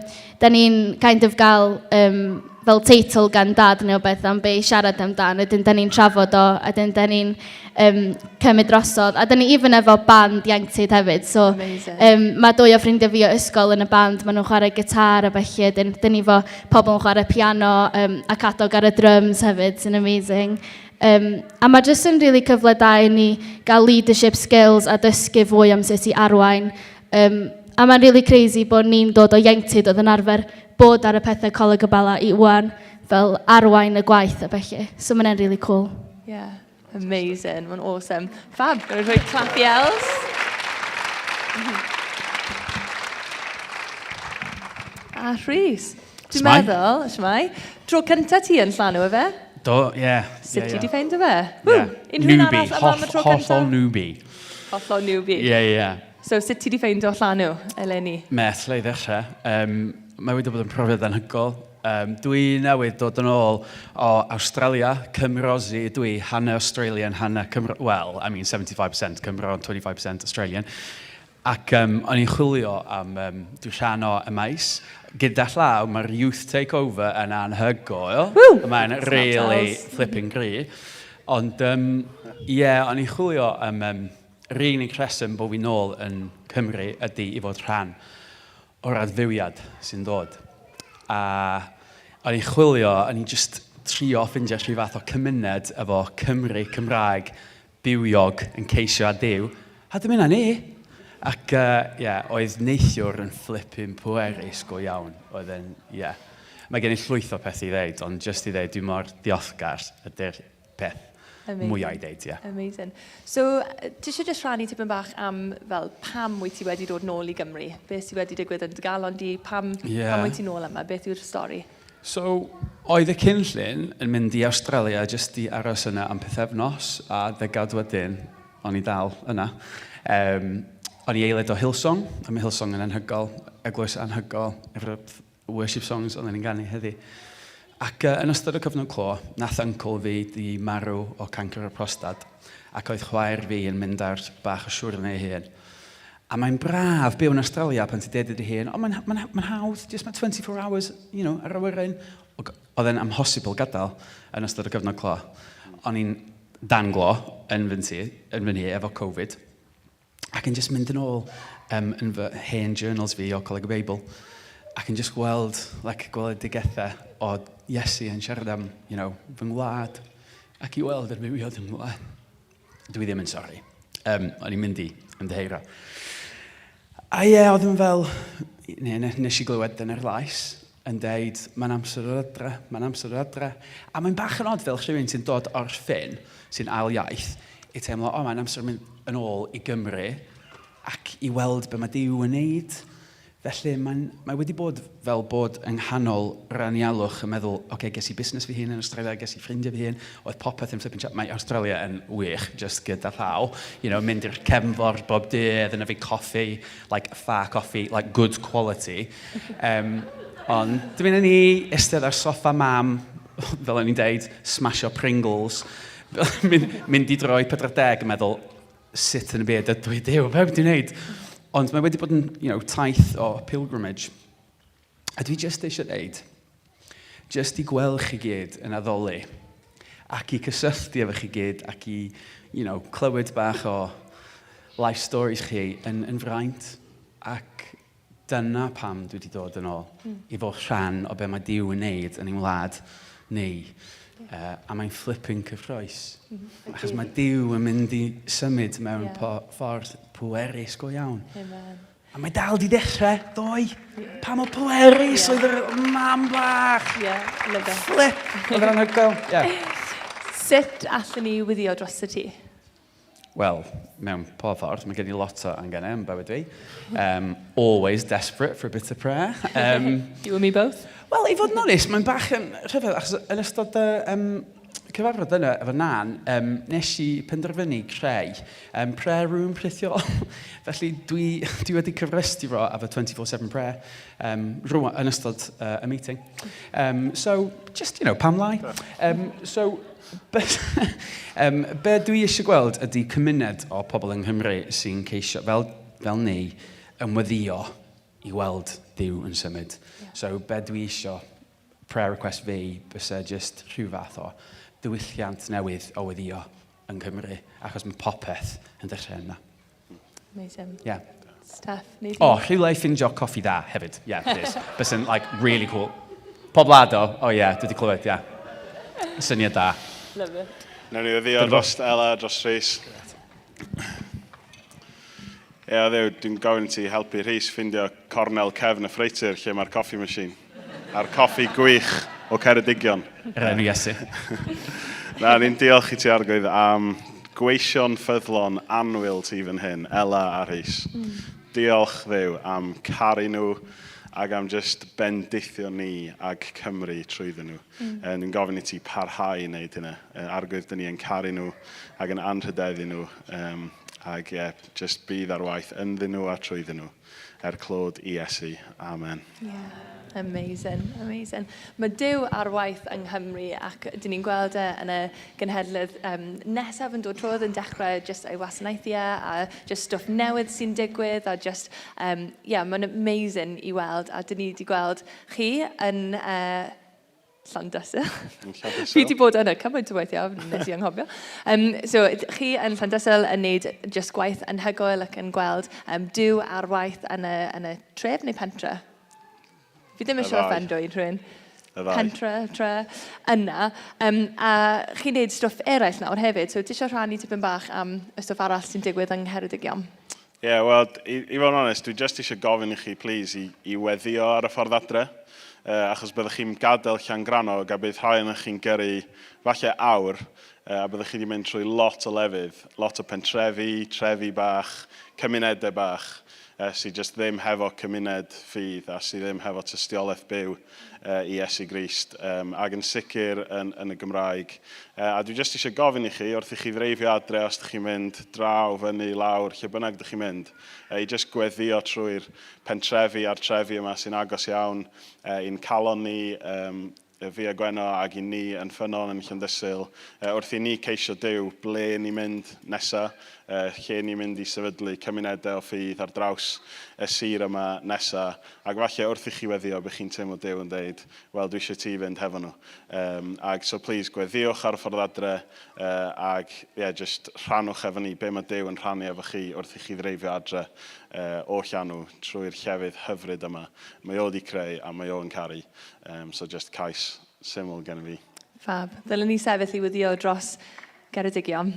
da ni'n kind of gael um, fel teitl gan dad neu beth am be i siarad amdan, wedyn da ni'n trafod o, a wedyn da ni'n um, cymryd drosodd. A da ni even efo band ieuenctid hefyd, so um, mae dwy o ffrindiau fi o ysgol yn y band, maen nhw'n chwarae gitar a felly, dyn, dyn ni efo pobl yn chwarae piano um, a cadog ar y drums hefyd, sy'n amazing. Um, a mae jyst yn really cyfle da i ni gael leadership skills a dysgu fwy am sut i arwain. Um, a mae'n really crazy bod ni'n dod o ieuenctid oedd yn arfer bod ar y pethau Coleg y Bala i wan fel arwain y gwaith a felly. So mae'n really cool. Yeah. Amazing, mae'n awesome. Fab, gwneud rhoi clap i Els. A Rhys, dwi'n meddwl, shwmae, tro cyntaf ti yn Llanw, efe? Do, ie. Yeah, Sut yeah, ti yeah. di ffeindio fe? Woo! Yeah. Unrhyw un Newbie, arall yma am y tro hollol cyntaf? newbie. Hollol newbie. Ie, ie, ie. So, sut ti di ffeindio Llanw, eleni? Met, le i ddechrau. Um, mae wedi bod yn profiad anhygoel. Um, dwi newydd dod yn ôl o Australia, Cymrosi dwi, hanner Australian, hanner Cymro... Well, I mean 75% Cymro and 25% Australian. Ac um, o'n i'n chwilio am, um, dwi'n rhan o y maes. Gyda llaw, mae'r youth takeover yn anhygoel. Woo! Mae'n Snap really tells. flipping gry. Ond, um, ie, yeah, o'n i'n chwilio am um, yr unig rheswm bod fi nôl yn Cymru ydy i fod rhan o'r adfywiad sy'n dod. A o'n i'n chwilio, o'n i'n just trio ffindio rhyw fath o cymuned efo Cymru Cymraeg bywiog yn ceisio a Duw. A dyma hynna ni! Ac ie, uh, yeah, oedd neithiwr yn flipping pwerus go iawn. Oedd yn, ie. Yeah. Mae gen i llwyth o peth i ddeud, ond just i ddeud, dwi mor diolchgar ydy'r peth Amazing. mwyaf i ddeud, ie. Yeah. Amazing. So, ti eisiau just rhannu tipyn bach am fel pam wyt ti wedi dod nôl i Gymru? Beth sydd wedi digwydd yn dy galon di? Pam, yeah. pam wyt ti nôl yma? Beth yw'r stori? So, oedd y cynllun yn mynd i Australia jyst i aros yna am pythefnos, a degawd wedyn, o'n i dal yna. Um, o'n i aelod o Hillsong, a mae Hillsong yn anhygol, eglwys anhygol, efo'r worship songs oedden ni'n ganu heddi. Ac uh, yn ystod y cyfnod clo, nath uncle fi di marw o cancr y prostad, ac oedd chwaer fi yn mynd ar bach o siwrne ei hun. A mae'n braf byw yn Australia pan ti'n deud i dy hun, o, mae'n ma, ma hawdd, just mae 24 hours, you know, ar awyren. Oedd e'n amhosibl gadael yn ystod y gyfnod clo. O'n i'n dan glo yn fy nhŷ, yn fy nhŷ efo Covid. Ac yn just mynd yn ôl um, yn fy hen journals fi o Coleg y Beibl. Ac yn just gweld, like, gweledigaethau o Iesu yn siarad am, you know, fy ngwlad. Ac i weld yr fywiod yn ngwlad. Dwi ddim yn sori. Um, o'n i'n mynd i ymddiheuro. A ie, yeah, oedd yn fel, ne, ne, nes i glywed dyna'r lais yn deud, mae'n amser o'r adre, mae'n amser o'r adre. A mae'n bach yn od fel rhywun sy'n dod o'r ffin, sy'n ail iaith, i teimlo, o, mae'n amser mynd yn ôl i Gymru ac i weld be mae Duw yn neud. Felly mae'n, mae wedi bod fel bod yng nghanol yr anialwch yn meddwl, oce, okay, ges i busnes fy hun yn Australia, ges i ffrindiau fy hun, oedd popeth yn flipping chat. Mae Australia yn wych, just gyda llaw. You know, mynd i'r cefnfor bob dydd yn yfed coffi, like ffa coffi, like good quality. Um, ond dwi'n mynd i eistedd ar soffa mam, fel o'n i'n deud, smasho Pringles, mynd, mynd i droi 40 yn meddwl, sut yn y byd ydw i Duw, be dwi'n wneud? Ond mae wedi bod yn you know, taith o pilgrimage. A dwi jyst eisiau dweud, jyst i gweld chi gyd yn addoli, ac i cysylltu efo chi gyd, ac i you know, clywed bach o life stories chi yn, yn fraint. Ac dyna pam dwi wedi dod yn ôl, mm. i fod rhan o be mae Duw yn neud yn ein wlad ni. Yeah. A mae'n flipping cyffroes. Mm -hmm. Achos mae Duw yn mynd i symud mewn yeah. ffordd pwerus go iawn. Amen. A mae dal di dechrau, ddoe. Yeah. Pa mor pwerus yeah. oedd yr mam bach. Yeah, love it. Flip, oedd yr anhygoel. Yeah. Sut allwn ni wyddio dros y ti? Wel, mewn pob ffordd, mae gen i lot o angennau yn bywyd fi. Um, always desperate for a bit of prayer. Um, you and me both. Wel, i fod yn onest, mae'n bach yn rhyfedd, achos yn ystod y um, cyfarfod yna efo Nan, um, nes i penderfynu creu um, prayer room rhithiol. Felly dwi, dwi wedi cyfrestru fo efo 24-7 prayer um, rwan, yn ystod uh, y meeting. Um, so, just, you know, pam lai? Um, so, Be, um, be dwi eisiau gweld ydy cymuned o pobl yng Nghymru sy'n ceisio, fel, fel ni, ymweddio i weld Duw yn symud. Yeah. So, be dwi eisiau, prayer request fi, bysa just rhyw fath o diwylliant newydd o weddio yng Nghymru, achos mae popeth yn dechrau yna. Amazing. Yeah. Steph, O, oh, rhywle i ffindio coffi dda hefyd. Yeah, please. Bysa'n, like, really cool. Pob lad o. Oh, yeah, dwi wedi clywed, yeah. Syniad da. Love it. Nawn ni ddeddio dros Ela, dros Rhys. Ie, yeah, ddew, dwi'n gofyn i ti helpu Rhys ffindio cornel cefn y ffreitir lle mae'r coffee machine. A'r coffi gwych o Ceredigion. Yr enw Iesu. Na, ni'n diolch i ti Arglwydd am gweision ffyddlon annwyl ti fan hyn, Ela a Rhys. Mm. Diolch Dduw am caru nhw ac am just bendithio ni ag Cymru trwyddyn nhw. Mm. E, ni'n gofyn i ti parhau i wneud hynna. E, Arglwydd, dyn ni yn caru nhw ac yn anrhydeddu nhw. Um, ac ie, yeah, just bydd ar waith ynddyn nhw a trwyddyn nhw. Er clod i Iesu. Amen. Yeah. Amazing, amazing. Mae Duw ar waith yng Nghymru ac dyn ni'n gweld e yn y genhedlaeth um, nesaf yn dod trwodd yn dechrau just ei wasanaethu e a just stwff newydd sy'n digwydd a just, um, yeah, mae'n amazing i weld a dyn ni wedi gweld chi yn uh, Llandysul. Llandysul. Fi wedi bod yna cymaint o weithiau, nes i anghofio. Um, so, chi yn Llandysul yn neud just gwaith anhygoel ac yn gweld um, Duw ar waith yn y, yn y tref neu pentre? Fi ddim eisiau offendo i rhywun. Pentre, tre, yna. Um, a chi'n neud stwff eraill nawr hefyd, so ti eisiau rhannu tipyn bach am y stwff arall sy'n digwydd yng Ngheredigion? Ie, yeah, wel, i, i fod yn onest, dwi jyst eisiau gofyn i chi, please, i, i weddio ar y ffordd adre. Uh, achos byddwch chi'n gadael Llangrannog a bydd rhai ohonoch chi'n gyrru falle awr, uh, a byddwch chi wedi mynd trwy lot o lefydd, lot o pentrefi, trefi bach, cymunedau bach, uh, sydd jyst ddim hefo cymuned ffydd a sydd ddim hefo tystiolaeth byw uh, i Iesu Grist, um, ac yn sicr yn, yn y Gymraeg. Uh, a dwi jyst eisiau gofyn i chi, wrth i chi ddreifio adre, os ydych chi'n mynd draw, fyny, lawr, lle bynnag ydych chi'n mynd, uh, i jyst gweddio trwy'r pentrefi a'r trefi yma sy'n agos iawn uh, i'n calon ni, um, fi a Gwenno ag i ni yn Ffynnon yn Llandysul, wrth i ni ceisio Duw ble ni'n mynd nesa, lle ni'n mynd i sefydlu cymunedau o ffydd ar draws y sir yma nesa, ac falle wrth i chi weddio bydd chi'n teimlo Duw yn deud, wel dwi eisiau ti fynd hefo nhw. Um, ag so please gweddiwch ar y ffordd adre uh, ag yeah, just rhannwch efo ni be mae Duw yn rhannu efo chi wrth i chi ddreifio adre uh, o Llanw trwy'r llefydd hyfryd yma. Mae o wedi creu a mae o'n caru. Um, so just cais syml gen i fi. Fab. Ddylen ni sefyll i wyddio dros Geredigion.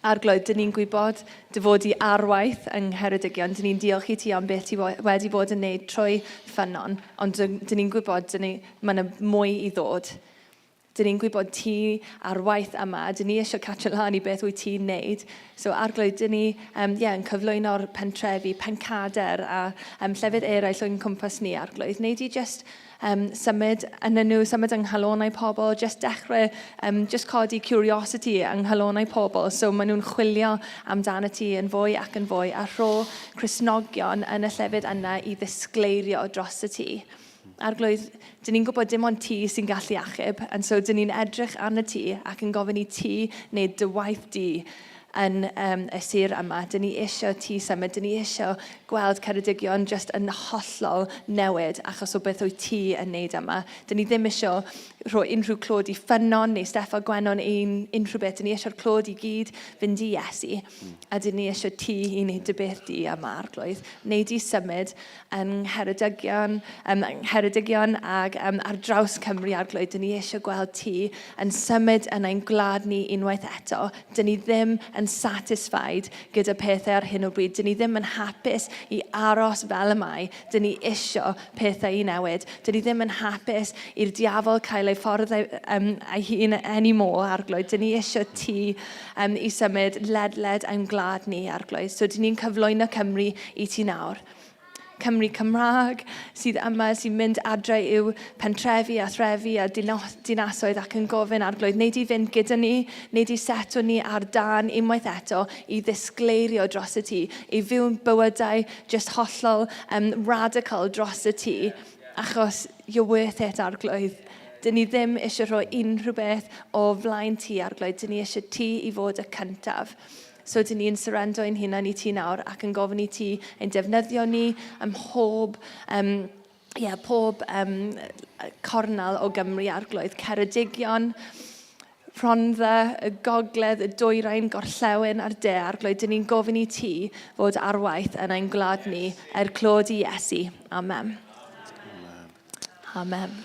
Arglwydd, dyn ni'n gwybod dy fod i arwaith yng Ngheredigion. Dyn ni'n diolch i ti am beth ti wedi bod yn neud trwy ffynnon, ond dyn ni'n gwybod dyn ni, mae yna mwy i ddod. Dyn ni'n gwybod ti ar waith yma, dyn ni eisiau catch lan i beth wyt ti'n neud. So arglwydd, dyn ni um, yeah, yn cyflwyno'r pentrefi, pencader a um, llefydd eraill o'n cwmpas ni, arglwydd. Neud i just um, symud yn nhw, symud yng nghalonau pobl, just dechrau, um, just codi curiosity yng nghalonau pobl. So maen nhw'n chwilio amdano ti yn fwy ac yn fwy a rho Cristnogion yn y llefydd yna i ddisgleirio dros y ti. Arglwydd, dyn ni'n gwybod dim ond ti sy'n gallu achub, and so dyn ni'n edrych arno ti ac yn gofyn i ti wneud dy waith di yn um, y sir yma. Dyn ni eisiau ti symud, dyn ni eisiau gweld Ceredigion just yn hollol newid achos o beth wyt ti yn neud yma. Dyn ni ddim eisiau rhoi unrhyw clod i ffynnon neu Steff a Gwennon ein unrhyw beth. Dyn ni eisiau'r clod i gyd fynd i Iesu. A dyn ni eisiau ti i wneud dy beth di yma, Arglwydd. Wneud i symud yng Ngheredigion, um, yng Ngheredigion ac um, ar draws Cymru Arglwydd. Dyn ni eisiau gweld ti yn symud yn ein gwlad ni unwaith eto. Dyn ni ddim yn satisfied gyda pethau ar hyn o bryd. Dyn ni ddim yn hapus i aros fel y mae. Dyn ni eisiau pethau i newid. Dyn ni ddim yn hapus i'r diafol cael ei ffordd ei, um, ei hun anymore, Arglwydd. Dyn ni eisiau ti um, i symud ledled ein gwlad ni, Arglwydd. So dyn ni'n cyflwyno Cymru i ti nawr. Cymru Cymraeg sydd yma, sy'n mynd adre i'w pentrefi a threfi a dinasoedd ac yn gofyn arglwydd, wneud i fynd gyda ni, wneud i setw ni ar dân unwaith eto i ddisgleirio dros y tŷ, i fyw'n bywydau just hollol um, radical dros y tŷ, achos you're worth it, arglwydd. Dyn ni ddim eisiau rhoi unrhyw beth o flaen ti, arglwydd. Dyn ni eisiau ti i fod y cyntaf. So dyn ni'n surrendo ein hunain i ti nawr ac yn gofyn i ti ein defnyddio ni ym mhob, um, yeah, pob um, cornel o Gymru arglwydd. Ceredigion, Rhondda, y gogledd, y dwyrain, gorllewin a'r de arglwydd. Dyn ni'n gofyn i ti fod ar waith yn ein gwlad ni er clod i Iesu. Amen. Amen. Amen.